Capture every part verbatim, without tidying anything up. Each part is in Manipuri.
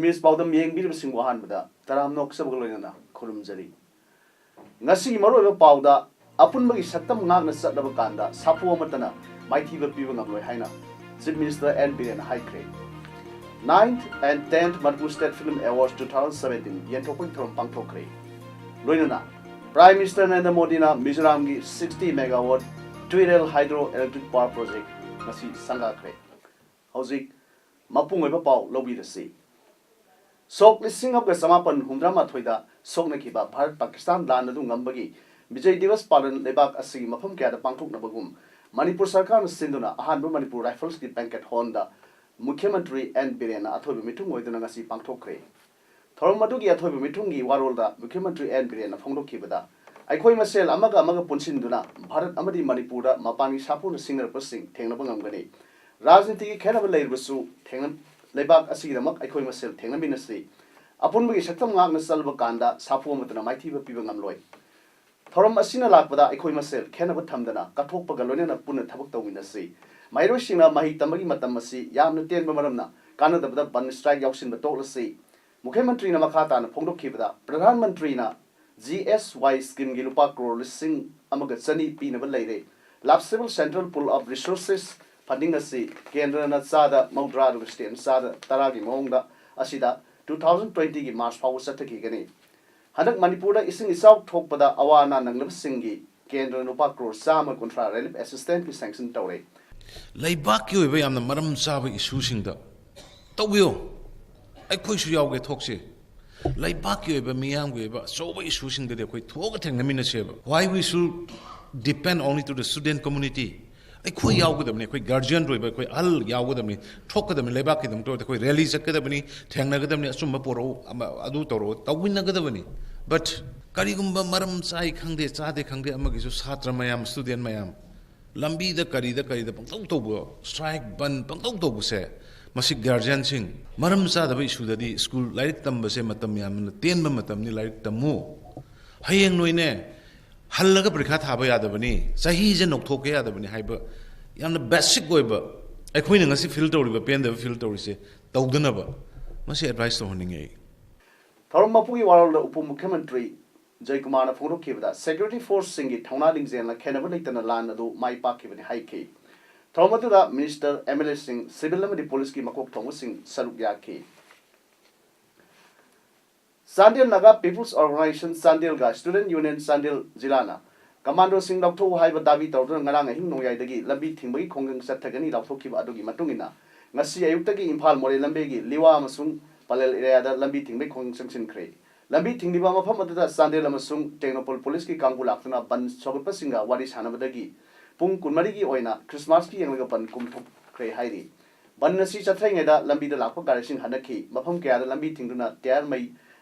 ꯏꯃꯦꯖ ꯄꯥꯎꯗꯝ ꯌꯦꯡꯕꯤꯔꯤꯕꯁꯤꯡꯕꯨ ꯑꯍꯥꯟꯕꯗ ꯇꯔꯥꯝꯅ ꯑꯣꯛꯆꯕꯒ ꯂꯣꯏꯅꯅ ꯈꯨꯔꯨꯝꯖꯔꯤ꯫ ꯉꯁꯤꯒꯤ ꯃꯔꯨꯑꯣꯏꯕ ꯄꯥꯎꯗ, ꯑꯄꯨꯟꯕꯒꯤ ꯁꯛꯇꯝ ꯉꯥꯛꯅ ꯆꯠꯂꯕ ꯀꯥꯟꯗ ꯁꯥꯐꯨ ꯑꯃꯠꯇꯅ ꯃꯥꯏꯊꯤꯕ ꯄꯤꯕ ꯉꯝꯂꯣꯏ ꯍꯥꯏꯅ Chief Minister ꯑꯦꯟ ꯕꯤꯔꯦꯟꯅ ꯍꯥꯏꯈ꯭ꯔꯦ꯫ Ninth and tenth Manipur State Film Awards two thousand seventeen ꯌꯦꯟꯊꯣꯛꯄꯒꯤ ꯊꯧꯔꯝ ꯄꯥꯡꯊꯣꯛꯈ꯭ꯔꯦ꯫ ꯂꯣꯏꯅꯅ Prime Minister ꯅꯔꯦꯟꯗ꯭ꯔ ꯃꯣꯗꯤꯅ ꯃꯤꯖꯣꯔꯥꯝꯒꯤ sixty megawatt Tuirel Hydro Electric Power Project ꯉꯁꯤ ꯁꯪꯒꯥꯈ꯭ꯔꯦ꯫ ꯍꯧꯖꯤꯛ ꯃꯄꯨꯡ ꯑꯣꯏꯕ ꯄꯥꯎ ꯂꯧꯕꯤꯔꯁꯤ꯫ ꯁꯣꯛ ꯂꯤꯁꯤꯡ ꯑꯃꯒ ꯆꯃꯥꯄꯟ ꯍꯨꯝꯗ꯭ꯔꯥ ꯃꯥꯊꯣꯏꯗ ꯁꯣꯛꯅꯈꯤꯕ ꯚꯥꯔꯠ ꯄꯥꯀꯤꯁꯇꯥꯟ ꯂꯥꯟ ꯑꯗꯨ ꯉꯝꯕꯒꯤ ꯕꯤꯖꯣꯏ ꯗꯤꯋꯁ ꯄꯥꯂꯟ ꯂꯩꯕꯥꯛ ꯑꯁꯤꯒꯤ ꯃꯐꯝ ꯀꯌꯥꯗ ꯄꯥꯡꯊꯣꯛꯅꯕꯒꯨꯝ ꯃꯅꯤꯄꯨꯔ ꯁꯔꯀꯥꯔꯅ ꯁꯤꯟꯗꯨꯅ ꯑꯍꯥꯟꯕ ꯃꯅꯤꯄꯨꯔ ꯔꯥꯏꯐꯜꯁꯀꯤ banquet hallꯗ ꯃꯨꯈ꯭ꯌ ꯃꯟꯇ꯭ꯔꯤ ꯑꯦꯟ ꯕꯤꯔꯦꯟꯅ ꯑꯊꯣꯏꯕ ꯃꯤꯊꯨꯡ ꯑꯣꯏꯗꯨꯅ ꯉꯁꯤ ꯄꯥꯡꯊꯣꯛꯈ꯭ꯔꯦ꯫ ꯊꯧꯔꯝ ꯑꯗꯨꯒꯤ ꯑꯊꯣꯏꯕ ꯃꯤꯊꯨꯡꯒꯤ ꯋꯥꯔꯣꯜꯗ ꯃꯨꯈ꯭ꯌ ꯃꯟꯇ꯭ꯔꯤ ꯑꯦꯟ ꯕꯤꯔꯦꯟꯅ ꯐꯣꯡꯗꯣꯛꯈꯤꯕꯗ, ꯑꯩꯈꯣꯏ ꯃꯁꯦꯜ ꯑꯃꯒ ꯑꯃꯒ ꯄꯨꯟꯁꯤꯟꯗꯨꯅ ꯚꯥꯔꯠ ꯑꯃꯗꯤ ꯃꯅꯤꯄꯨꯔꯗ ꯃꯄꯥꯟꯒꯤ ꯁꯥꯐꯨꯅ ꯁꯤꯡꯅꯔꯛꯄꯁꯤꯡ ꯊꯦꯡꯅꯕ ꯉꯝꯒꯅꯤ꯫ ꯔꯥꯖꯅꯤꯇꯤꯒꯤ ꯈꯦꯠꯅꯕ ꯂꯩꯔꯕꯁꯨ ꯊꯦꯡꯅ-, ꯂꯩꯕꯥꯛ ꯑꯁꯤꯒꯤꯗꯃꯛ ꯑꯩꯈꯣꯏ ꯃꯁꯦꯜ ꯊꯦꯡꯅꯃꯤꯟꯅꯁꯤ꯫ ꯑꯄꯨꯟꯕꯒꯤ ꯁꯛꯇꯝ ꯉꯥꯛꯅ ꯆꯠꯂꯕ ꯀꯥꯟꯗ ꯁꯥꯐꯨ ꯑꯃꯠꯇꯅ ꯃꯥꯏꯊꯤꯕ ꯄꯤꯕ ꯉꯝꯂꯣꯏ꯫ ꯊꯧꯔꯝ ꯑꯁꯤꯅ ꯂꯥꯛꯄꯗ ꯑꯩꯈꯣꯏ ꯃꯁꯦꯜ ꯈꯦꯠꯅꯕ ꯊꯝꯗꯅ ꯀꯠꯊꯣꯛꯄꯒ ꯂꯣꯏꯅꯅ ꯄꯨꯟꯅ ꯊꯕꯛ ꯇꯧꯃꯤꯟꯅꯁꯤ꯫ ꯃꯍꯩꯔꯣꯏꯁꯤꯡꯅ ꯃꯍꯩ ꯇꯝꯕꯒꯤ ꯃꯇꯝ ꯑꯁꯤ ꯌꯥꯝꯅ ꯇꯦꯟꯕ ꯃꯔꯝꯅ ꯀꯥꯟꯅꯗꯕꯗ ꯕꯟ ꯁ꯭ꯇ꯭ꯔꯥꯏꯛ ꯌꯥꯎꯁꯤꯟꯕ ꯇꯣꯛꯂꯁꯤ꯫ ꯃꯨꯈ꯭ꯌ ꯃꯟꯇ꯭ꯔꯤꯅ ꯃꯈꯥ ꯇꯥꯅ ꯐꯣꯡꯗꯣꯛꯈꯤꯕꯗ, ꯄ꯭ꯔꯙꯥꯟ ꯃꯟꯇ꯭ꯔꯤꯅ ꯖꯤ ꯑꯦꯁ ꯋꯥꯏ ꯁ꯭ꯀꯤꯝꯒꯤ ꯂꯨꯄꯥ ꯀ꯭ꯔꯣꯔ ꯂꯤꯁꯤꯡ ꯑꯃꯒ ꯆꯅꯤ ꯄꯤꯅꯕ ꯂꯩꯔꯦ꯫ ꯂꯥꯞꯁꯤꯕꯜ Central Pool of Resources funding ꯑꯁꯤ ꯀꯦꯟꯗ꯭ꯔꯅ ꯆꯥꯗ ꯃꯧꯗ꯭ꯔꯥ ꯑꯗꯨꯒ ꯁ꯭ꯇꯦꯠꯅ ꯆꯥꯗ ꯇꯔꯥꯒꯤ ꯃꯑꯣꯡꯗ ꯑꯁꯤꯗ two thousand twenty ꯒꯤ ꯃꯥꯔꯆ ꯐꯥꯎꯕ ꯆꯠꯊꯈꯤꯒꯅꯤ꯫ ꯍꯟꯗꯛ ꯃꯅꯤꯄꯨꯔꯗ ꯏꯁꯤꯡ ꯏꯆꯥꯎ ꯊꯣꯛꯄꯗ ꯑꯋꯥ ꯑꯅꯥ ꯅꯪꯂꯕꯁꯤꯡꯒꯤ ꯀꯦꯟꯗ꯭ꯔꯅ ꯂꯨꯄꯥ ꯀ꯭ꯔꯣꯔ ꯆꯥꯝꯃ ꯀꯨꯟꯊ꯭ꯔꯥ relief assistance ꯀꯤ sanction ꯇꯧꯔꯦ꯫ ꯂꯩꯕꯥꯛꯀꯤ ꯑꯣꯏꯕ ꯌꯥꯝꯅ ꯃꯔꯝ ꯆꯥꯕ ꯏꯁꯨꯁꯤꯡꯗ ꯇꯧꯕꯤꯌꯨ꯫ ꯑꯩꯈꯣꯏꯁꯨ ꯌꯥꯎꯒꯦ, ꯊꯣꯛꯁꯤ꯫ ꯂꯩꯕꯥꯛꯀꯤ ꯑꯣꯏꯕ, ꯃꯤꯌꯥꯝꯒꯤ ꯑꯣꯏꯕ ꯑꯆꯧꯕ ꯏꯁꯨꯁꯤꯡꯗꯗꯤ ꯑꯩꯈꯣꯏ ꯊꯣꯛꯑꯒ ꯊꯦꯡꯅꯃꯤꯟꯅꯁꯦꯕ꯫ Why we should depend only to the student community? ꯑꯩꯈꯣꯏ ꯌꯥꯎꯒꯗꯕꯅꯤ, ꯑꯩꯈꯣꯏ ꯒꯥꯔꯖꯤꯌꯟ ꯑꯣꯏꯕ ꯑꯩꯈꯣꯏ ꯑꯍꯜ ꯌꯥꯎꯒꯗꯕꯅꯤ, ꯊꯣꯛꯀꯗꯕꯅꯤ꯫ ꯂꯩꯕꯥꯛꯀꯤꯗꯃꯛꯇ ꯑꯩꯈꯣꯏ ꯔꯦꯂꯤ ꯆꯠꯀꯗꯕꯅꯤ, ꯊꯦꯡꯅꯒꯗꯕꯅꯤ, ꯑꯆꯨꯝꯕ ꯄꯨꯔꯛꯎ, ꯑꯃ ꯑꯗꯨ ꯇꯧꯔꯛꯎ, ꯇꯧꯃꯤꯟꯅꯒꯗꯕꯅꯤ꯫ But ꯀꯔꯤꯒꯨꯝꯕ ꯃꯔꯝ ꯆꯥꯏ ꯈꯪꯗꯦ, ꯆꯥꯗꯦ ꯈꯪꯗꯦ, ꯑꯃꯒꯤꯁꯨ ꯁꯥꯇ꯭ꯔ ꯃꯌꯥꯝ, student ꯃꯌꯥꯝ ꯂꯝꯕꯤꯗ ꯀꯔꯤꯗ ꯀꯔꯤꯗ ꯄꯪꯇꯧ ꯇꯧꯕ, strike, ꯕꯟ ꯄꯪꯇꯧ ꯇꯧꯕꯁꯦ, ꯃꯁꯤ ꯒꯥꯔꯖꯤꯌꯟꯁꯤꯡ, ꯃꯔꯝ ꯆꯥꯗꯕ ꯏꯁꯨꯗꯗꯤ ꯁ꯭ꯀꯨꯜ ꯂꯥꯏꯔꯤꯛ ꯇꯝꯕꯁꯦ ꯃꯇꯝ ꯌꯥꯝꯅ ꯇꯦꯟꯕ ꯃꯇꯝꯅꯤ꯫ ꯂꯥꯏꯔꯤꯛ ꯇꯝꯃꯨ꯫ ꯍꯌꯦꯡ ꯅꯣꯏꯅꯦ ꯍꯜꯂꯒ ꯄꯔꯤꯈꯥ ꯊꯥꯕ ꯌꯥꯗꯕꯅꯤ, ꯆꯍꯤꯁꯦ ꯅꯧꯊꯣꯛꯀꯦ ꯌꯥꯗꯕꯅꯤ ꯍꯥꯏꯕ ꯌꯥꯝꯅ ꯕꯦꯁꯤꯛ ꯑꯣꯏꯕ, ꯑꯩꯈꯣꯏꯅ ꯉꯁꯤ ꯐꯤꯜ ꯇꯧꯔꯤꯕ ꯄꯦꯟꯗꯕ ꯐꯤꯜ ꯇꯧꯔꯤꯁꯦ ꯇꯧꯗꯅꯕ ꯃꯁꯤ ꯑꯦꯗꯚꯥꯏꯁ ꯇꯧꯍꯟꯅꯤꯡꯉꯦ ꯑꯩ꯫ ꯊꯧꯔꯝ ꯃꯄꯨꯒꯤ ꯋꯥꯔꯣꯜꯗ ꯎꯄ ꯃꯨꯈ꯭ꯌꯃꯟꯇ꯭ꯔꯤ ꯖꯌꯀꯨꯃꯥꯔꯅ ꯐꯣꯡꯗꯣꯛꯈꯤꯕꯗ, ꯁꯦꯀ꯭ꯌꯨꯔꯤꯇꯤ ꯐꯣꯔꯁꯁꯤꯡꯒꯤ ꯊꯧꯅꯥ ꯂꯤꯡꯖꯦꯜꯅ ꯈꯦꯟꯅꯕ ꯂꯩꯇꯅ ꯂꯥꯟ ꯑꯗꯨ ꯃꯥꯏ ꯄꯥꯛꯈꯤꯕꯅꯤ ꯍꯥꯏꯈꯤ꯫ ꯊꯧꯔꯝ ꯑꯗꯨꯗ ꯃꯤꯅꯤꯁꯇꯔ, ꯑꯦꯝ ꯑꯦꯜ ꯑꯦꯁꯤꯡ, ꯁꯤꯚꯤꯜ ꯑꯃꯗꯤ ꯄꯨꯂꯤꯁꯀꯤ ꯃꯀꯣꯛ ꯊꯣꯡꯕꯁꯤꯡ ꯁꯔꯨꯛ ꯌꯥꯈꯤ꯫ ꯆꯥꯟꯗꯦꯜ ꯅꯥꯒꯥ ꯄꯤꯄꯜꯁ ꯑꯣꯔꯒꯅꯥꯏꯖꯦꯁꯟ ꯆꯥꯟꯗꯦꯜꯒ ꯁ꯭ꯇꯨꯗꯦꯟꯠ ꯌꯨꯅꯤꯌꯟ ꯆꯥꯟꯗꯦꯜ ꯖꯤꯂꯥꯅ ꯀꯃꯥꯟꯗꯣꯁꯤꯡ ꯂꯧꯊꯣꯛꯎ ꯍꯥꯏꯕ ꯗꯥꯕꯤ ꯇꯧꯗꯨꯅ ꯉꯔꯥꯡ ꯑꯍꯤꯡ ꯅꯣꯡꯌꯥꯏꯗꯒꯤ ꯂꯝꯕꯤ ꯊꯤꯡꯕꯒꯤ ꯈꯣꯡꯖꯪ ꯆꯠꯊꯒꯅꯤ ꯂꯥꯎꯊꯣꯛꯈꯤꯕ ꯑꯗꯨꯒꯤ ꯃꯇꯨꯡ ꯏꯟꯅ, ꯉꯁꯤ ꯑꯌꯨꯛꯇꯒꯤ ꯏꯝꯐꯥꯜ ꯃꯣꯔꯦ ꯂꯝꯕꯤꯒꯤ ꯂꯤꯋꯥ ꯑꯃꯁꯨꯡ ꯄꯂꯦꯜ ꯑꯦꯔꯤꯌꯥꯗ ꯂꯝꯕꯤ ꯊꯤꯡꯕꯒꯤ ꯈꯣꯡꯖꯪ ꯆꯪꯁꯤꯟꯈ꯭ꯔꯦ꯫ ꯂꯝꯕꯤ ꯊꯤꯡꯂꯤꯕ ꯃꯐꯝ ꯑꯗꯨꯗ ꯆꯥꯟꯗꯦꯜ ꯑꯃꯁꯨꯡ ꯇꯦꯡꯅꯧꯄꯜ ꯄꯨꯂꯤꯁꯀꯤ ꯀꯥꯡꯕꯨ ꯂꯥꯛꯇꯨꯅ ꯕꯟ ꯁꯧꯒꯠꯄꯁꯤꯡꯒ ꯋꯥꯔꯤ ꯁꯥꯟꯅꯕꯗꯒꯤ ꯄꯨꯡ ꯀꯨꯟꯃꯔꯤꯒꯤ ꯑꯣꯏꯅ ꯈ꯭ꯔꯤꯁꯃꯥꯁꯀꯤ ꯌꯦꯡꯂꯒ ꯕꯟ ꯀꯨꯝꯊꯣꯛꯈ꯭ꯔꯦ ꯍꯥꯏꯔꯤ꯫ ꯕꯟ ꯑꯁꯤ ꯆꯠꯊꯔꯤꯉꯩꯗ ꯂꯝꯕꯤꯗ ꯂꯥꯛꯄ ꯒꯥꯔꯤꯁꯤꯡ ꯍꯟꯅꯈꯤ꯫ ꯃꯐꯝ ꯀꯌꯥꯗ ꯂꯝꯕꯤ ꯊꯤꯡꯗꯨꯅ ꯇꯌꯥꯔ ꯃꯩ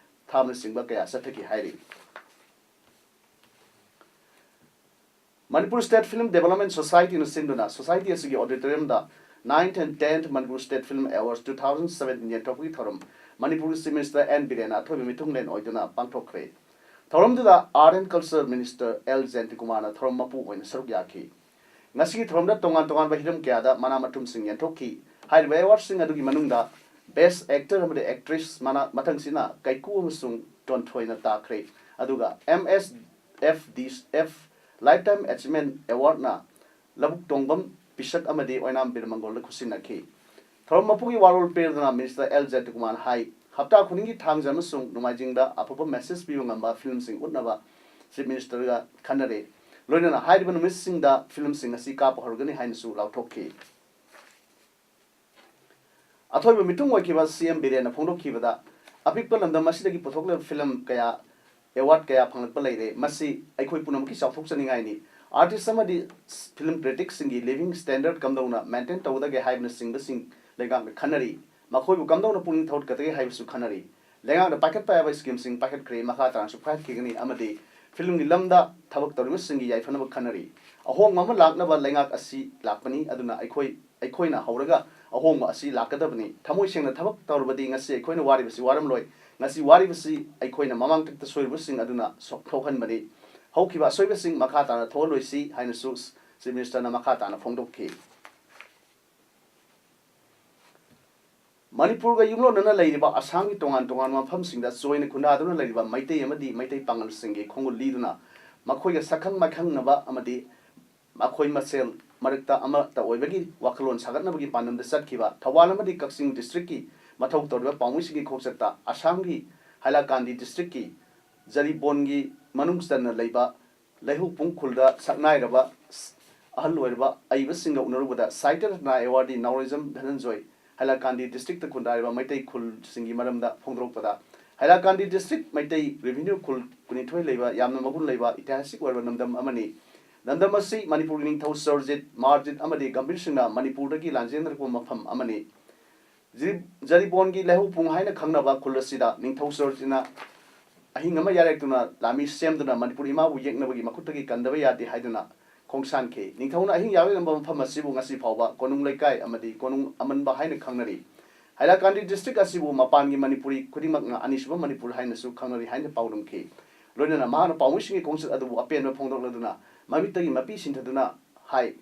ꯊꯥꯕꯅꯆꯤꯡꯕ ꯀꯌꯥ ꯆꯠꯊꯈꯤ ꯍꯥꯏꯔꯤ꯫ ꯃꯅꯤꯄꯨꯔ ꯁ꯭ꯇꯦꯠ ꯐꯤꯜꯝ ꯗꯦꯕꯂꯞꯃꯦꯟ ꯁꯣꯁꯥꯏꯇꯤꯅ ꯁꯤꯟꯗꯨꯅ ꯁꯣꯁꯥꯏꯇꯤ ꯑꯁꯤꯒꯤ ꯑꯣꯗꯤꯇꯣꯔꯤꯌꯝꯗ ninth and tenth Manipur State Film Awards two thousand seventeen ꯌꯦꯟꯊꯣꯛꯄꯒꯤ ꯊꯧꯔꯝ ꯃꯅꯤꯄꯨꯔꯒꯤ ꯆꯤꯐ ꯃꯤꯅꯤꯁꯇꯔ ꯑꯦꯟ ꯕꯤꯔꯦꯟꯅ ꯑꯊꯣꯏꯕ ꯃꯤꯊꯨꯡꯂꯦꯟ ꯑꯣꯏꯗꯨꯅ ꯄꯥꯡꯊꯣꯛꯈ꯭ꯔꯦ꯫ ꯊꯧꯔꯝꯗꯨꯗ art and culture minister L ꯖꯌꯟꯇꯀꯨꯃꯥꯔꯅ ꯊꯧꯔꯝ ꯃꯄꯨ ꯑꯣꯏꯅ ꯁꯔꯨꯛ ꯌꯥꯈꯤ꯫ ꯉꯁꯤꯒꯤ ꯊꯧꯔꯝꯗ ꯇꯣꯉꯥꯟ ꯇꯣꯉꯥꯟꯕ ꯍꯤꯔꯝ ꯀꯌꯥꯗ ꯃꯅꯥ ꯃꯊꯨꯝꯁꯤꯡ ꯌꯦꯟꯊꯣꯛꯈꯤ꯫ ꯍꯥꯏꯔꯤꯕ ꯑꯦꯋꯥꯔꯗꯁꯤꯡ ꯑꯗꯨꯒꯤ ꯃꯅꯨꯡꯗ ꯕꯦꯁ ꯑꯦꯛꯇꯔ ꯑꯃꯗꯤ ꯑꯦꯛꯇ꯭ꯔꯦꯁ ꯃꯅꯥ ꯃꯊꯪꯁꯤꯅ ꯀꯩꯀꯨ ꯑꯃꯁꯨꯡ ꯇꯣꯟꯊꯣꯏꯅ ꯇꯥꯈ꯭ꯔꯦ꯫ ꯑꯗꯨꯒ M S F D F lifetime achievement ꯑꯦꯋꯥꯔꯗꯅ ꯂꯧꯕꯨꯛ ꯇꯣꯡꯕꯝ ꯄꯤꯁꯛ ꯑꯃꯗꯤ ꯑꯣꯏꯅꯥꯝ ꯕꯤꯔꯃꯪꯒꯣꯜꯗ ꯈꯨꯠꯁꯤꯟꯅꯈꯤ꯫ ꯊꯧꯔꯝ ꯃꯄꯨꯒꯤ ꯋꯥꯔꯣꯜ ꯄꯤꯔꯗꯨꯅ ꯃꯤꯅꯤꯁꯇꯔ ꯑꯦꯜ ꯖꯌꯟꯇꯀꯨꯃꯥꯔꯅ ꯍꯥꯏ, ꯍꯞꯇꯥ ꯈꯨꯗꯤꯡꯒꯤ ꯊꯥꯡꯖ ꯑꯃꯁꯨꯡ ꯅꯣꯡꯃꯥꯏꯖꯤꯡꯗ ꯑꯐꯕ ꯃꯦꯁꯦꯖ ꯄꯤꯕ ꯉꯝꯕ ꯐꯤꯜꯝꯁꯤꯡ ꯎꯠꯅꯕ ꯆꯤꯐ ꯃꯤꯅꯤꯁꯇꯔꯒ ꯈꯟꯅꯔꯦ꯫ ꯂꯣꯏꯅꯅ ꯍꯥꯏꯔꯤꯕ ꯅꯨꯃꯤꯠꯁꯤꯡꯗ ꯐꯤꯜꯝꯁꯤꯡ ꯑꯁꯤ ꯀꯥꯞꯄ ꯍꯧꯔꯒꯅꯤ ꯍꯥꯏꯅꯁꯨ ꯂꯥꯎꯊꯣꯛꯈꯤ꯫ ꯑꯊꯣꯏꯕ ꯃꯤꯊꯨꯡ ꯑꯣꯏꯈꯤꯕ ꯁꯤ ꯑꯦꯝ ꯕꯤꯔꯦꯟꯅ ꯐꯣꯡꯗꯣꯛꯈꯤꯕꯗ, ꯑꯄꯤꯛꯄ ꯂꯝꯗꯝ ꯑꯁꯤꯗꯒꯤ ꯄꯨꯊꯣꯛꯂꯤꯕ ꯐꯤꯂꯝ ꯀꯌꯥ, ꯑꯦꯋꯥꯔꯗ ꯀꯌꯥ ꯐꯪꯂꯛꯄ ꯂꯩꯔꯦ꯫ ꯃꯁꯤ ꯑꯩꯈꯣꯏ ꯄꯨꯝꯅꯃꯛꯀꯤ ꯆꯥꯎꯊꯣꯛꯆꯅꯤꯡꯉꯥꯏꯅꯤ꯫ ꯑꯥꯔꯇꯤꯁ ꯑꯃꯗꯤ ꯐꯤꯂꯝ ꯀ꯭ꯔꯤꯇꯤꯛꯁꯤꯡꯒꯤ ꯂꯤꯚꯤꯡ ꯁ꯭ꯇꯦꯟꯗꯔꯗ ꯀꯝꯗꯧꯅ ꯃꯦꯟꯇꯦꯟ ꯇꯧꯒꯗꯒꯦ ꯍꯥꯏꯕꯅꯆꯤꯡꯕꯁꯤꯡ ꯂꯩꯉꯥꯛꯅ ꯈꯟꯅꯔꯤ꯫ ꯃꯈꯣꯏꯕꯨ ꯀꯝꯗꯧꯅ ꯄꯨꯛꯅꯤꯡ ꯊꯧꯒꯠꯀꯗꯒꯦ ꯍꯥꯏꯕꯁꯨ ꯈꯟꯅꯔꯤ꯫ ꯂꯩꯉꯥꯛꯅ ꯄꯥꯏꯈꯠꯄ ꯌꯥꯕ ꯁ꯭ꯀꯤꯝꯁꯤꯡ ꯄꯥꯏꯈꯠꯈ꯭ꯔꯦ, ꯃꯈꯥ ꯇꯥꯅꯁꯨ ꯄꯥꯏꯈꯠꯈꯤꯒꯅꯤ ꯑꯃꯗꯤ ꯐꯤꯂꯝꯒꯤ ꯂꯝꯗ ꯊꯕꯛ ꯇꯧꯔꯤꯕꯁꯤꯡꯒꯤ ꯌꯥꯏꯐꯅꯕ ꯈꯟꯅꯔꯤ꯫ ꯑꯍꯣꯡꯕ ꯑꯃ ꯂꯥꯛꯅꯕ ꯂꯩꯉꯥꯛ ꯑꯁꯤ ꯂꯥꯛꯄꯅꯤ, ꯑꯗꯨꯅ ꯑꯩꯈꯣꯏ, ꯑꯩꯈꯣꯏꯅ ꯍꯧꯔꯒ ꯑꯍꯣꯡꯕ ꯑꯁꯤ ꯂꯥꯛꯀꯗꯕꯅꯤ꯫ ꯊꯃꯣꯏ ꯁꯦꯡꯅ ꯊꯕꯛ ꯇꯧꯔꯕꯗꯤ ꯉꯁꯤ ꯑꯩꯈꯣꯏꯅ ꯋꯥꯔꯤꯕꯁꯤ ꯋꯥꯔꯝꯂꯣꯏ꯫ ꯉꯁꯤ ꯋꯥꯔꯤꯕꯁꯤ ꯑꯩꯈꯣꯏꯅ ꯃꯃꯥꯡꯊꯛꯇ ꯁꯣꯏꯔꯨꯕꯁꯤꯡ ꯑꯗꯨꯅ ꯁꯣꯛ-, ꯊꯣꯛꯍꯟꯕꯅꯤ꯫ ꯍꯧꯈꯤꯕ ꯑꯁꯣꯏꯕꯁꯤꯡ ꯃꯈꯥ ꯇꯥꯅ ꯊꯣꯛꯍꯜꯂꯣꯏꯁꯤ ꯍꯥꯏꯅꯁꯨ ꯆꯤꯐ ꯃꯤꯅꯤꯁꯇꯔꯅ ꯃꯈꯥ ꯇꯥꯅ ꯐꯣꯡꯗꯣꯛꯈꯤ꯫ ꯃꯅꯤꯄꯨꯔꯒ ꯌꯨꯝꯂꯣꯟꯅꯅ ꯂꯩꯔꯤꯕ ꯑꯁꯥꯝꯒꯤ ꯇꯣꯉꯥꯟ ꯇꯣꯉꯥꯟꯕ ꯃꯐꯝꯁꯤꯡꯗ ꯆꯣꯏꯅ ꯈꯨꯟꯗꯥꯗꯨꯅ ꯂꯩꯔꯤꯕ ꯃꯩꯇꯩ ꯑꯃꯗꯤ ꯃꯩꯇꯩ ꯄꯥꯉꯜꯁꯤꯡꯒꯤ ꯈꯣꯡꯒꯨꯜ ꯂꯤꯗꯨꯅ ꯃꯈꯣꯏꯒ ꯁꯛꯈꯪ ꯃꯥꯏꯈꯪꯅꯕ ꯑꯃꯗꯤ ꯃꯈꯣꯏ ꯃꯁꯦꯜ ꯃꯔꯛꯇ ꯑꯃꯠꯇ ꯑꯣꯏꯕꯒꯤ ꯋꯥꯈꯜꯂꯣꯟ ꯁꯥꯒꯠꯅꯕꯒꯤ ꯄꯥꯟꯗꯝꯗ ꯆꯠꯈꯤꯕ ꯊꯧꯕꯥꯜ ꯑꯃꯗꯤ ꯀꯛꯆꯤꯡ ꯗꯤꯁꯇ꯭ꯔꯤꯛꯀꯤ ꯃꯊꯧ ꯇꯧꯔꯤꯕ ꯄꯥꯎꯃꯤꯁꯤꯡꯒꯤ ꯈꯣꯡꯆꯠꯇ ꯑꯁꯥꯝꯒꯤ ꯍꯥꯏꯂꯥꯀꯥꯟꯗꯤ ꯗꯤꯁꯇ꯭ꯔꯤꯛꯀꯤ ꯖꯔꯤꯕꯣꯟꯒꯤ ꯃꯅꯨꯡ ꯆꯟꯅ ꯂꯩꯕ ꯂꯩꯍꯧꯄꯨꯡ ꯈꯨꯜꯗ ꯁꯛꯅꯥꯏꯔꯕ ꯑꯍꯜ ꯑꯣꯏꯔꯕ ꯑꯏꯕꯁꯤꯡꯒ ꯎꯅꯔꯨꯕꯗ ꯁꯥꯍꯤꯇ꯭ꯌ ꯔꯠꯅ ꯑꯦꯋꯥꯔꯗꯤ ꯅꯥꯎꯔꯦꯝꯖꯝ ꯙꯅꯟꯖꯣꯏ ꯍꯥꯏꯂꯥꯀꯥꯟꯗꯤ ꯗꯤꯁꯇ꯭ꯔꯤꯛꯇ ꯈꯨꯟꯗꯥꯔꯤꯕ ꯃꯩꯇꯩ ꯈꯨꯜꯁꯤꯡꯒꯤ ꯃꯔꯝꯗ ꯐꯣꯡꯗꯣꯔꯛꯄꯗ, ꯍꯥꯏꯂꯥꯀꯥꯟꯗꯤ ꯗꯤꯁꯇ꯭ꯔꯤꯛ ꯃꯩꯇꯩ ꯔꯦꯚꯤꯅ꯭ꯌꯨ ꯈꯨꯜ ꯀꯨꯟꯅꯤꯊꯣꯏ ꯂꯩꯕ ꯌꯥꯝꯅ ꯃꯒꯨꯟ ꯂꯩꯕ ꯏꯇꯤꯍꯥꯁꯤꯛ ꯑꯣꯏꯔꯕ ꯂꯝꯗꯝ ꯑꯃꯅꯤ꯫ ꯂꯝꯗꯝ ꯑꯁꯤ ꯃꯅꯤꯄꯨꯔꯒꯤ ꯅꯤꯡꯊꯧ ꯁꯨꯔꯖꯤꯠ, ꯃꯥꯔꯖꯤꯠ ꯑꯃꯗꯤ ꯒꯝꯚꯤꯔ ꯁꯤꯡꯅ ꯃꯅꯤꯄꯨꯔꯗꯒꯤ ꯂꯥꯟꯖꯦꯟꯅꯔꯛꯄ ꯃꯐꯝ ꯑꯃꯅꯤ꯫ ꯖꯔꯤ-, ꯖꯔꯤꯕꯣꯟꯒꯤ ꯂꯩꯍꯧꯄꯨꯡ ꯍꯥꯏꯅ ꯈꯪꯅꯕ ꯈꯨꯜ ꯑꯁꯤꯗ ꯅꯤꯡꯊꯧ ꯁꯨꯔꯖꯤꯠꯅ ꯑꯍꯤꯡ ꯑꯃ ꯌꯥꯔꯦꯛꯇꯨꯅ ꯂꯥꯟꯃꯤ ꯁꯦꯝꯗꯨꯅ ꯃꯅꯤꯄꯨꯔ ꯏꯃꯥꯕꯨ ꯌꯦꯛꯅꯕꯒꯤ ꯃꯈꯨꯠꯇꯒꯤ ꯀꯟꯗꯕ ꯌꯥꯗꯦ ꯍꯥꯏꯗꯨꯅ ꯈꯣꯡꯁꯥꯟꯈꯤ꯫ ꯅꯤꯡꯊꯧꯅ ꯑꯍꯤꯡ ꯌꯥꯔꯦꯛꯂꯝꯕ ꯃꯐꯝ ꯑꯁꯤꯕꯨ ꯉꯁꯤ ꯐꯥꯎꯕ ꯀꯣꯅꯨꯡ ꯂꯩꯀꯥꯏ ꯑꯃꯗꯤ ꯀꯣꯅꯨꯡ ꯑꯃꯟꯕ ꯍꯥꯏꯅ ꯈꯪꯅꯔꯤ꯫ ꯍꯥꯏꯂꯥꯀꯥꯟꯗꯤ ꯗꯤꯁꯇ꯭ꯔꯤꯛ ꯑꯁꯤꯕꯨ ꯃꯄꯥꯟꯒꯤ ꯃꯅꯤꯄꯨꯔꯤ ꯈꯨꯗꯤꯡꯃꯛꯅ ꯑꯅꯤꯁꯨꯕ ꯃꯅꯤꯄꯨꯔ ꯍꯥꯏꯅꯁꯨ ꯈꯪꯅꯔꯤ ꯍꯥꯏꯅ ꯄꯥꯎꯗꯝꯈꯤ꯫ ꯂꯣꯏꯅꯅ ꯃꯍꯥꯛꯅ ꯄꯥꯎꯃꯤꯁꯤꯡꯒꯤ ꯈꯣꯡꯆꯠ ꯑꯗꯨꯕꯨ ꯑꯄꯦꯟꯕ ꯐꯣꯡꯗꯣꯛꯂꯗꯨꯅ ꯃꯃꯤꯠꯇꯒꯤ ꯃꯄꯤ ꯁꯤꯟꯊꯗꯨꯅ ꯍꯥꯏ,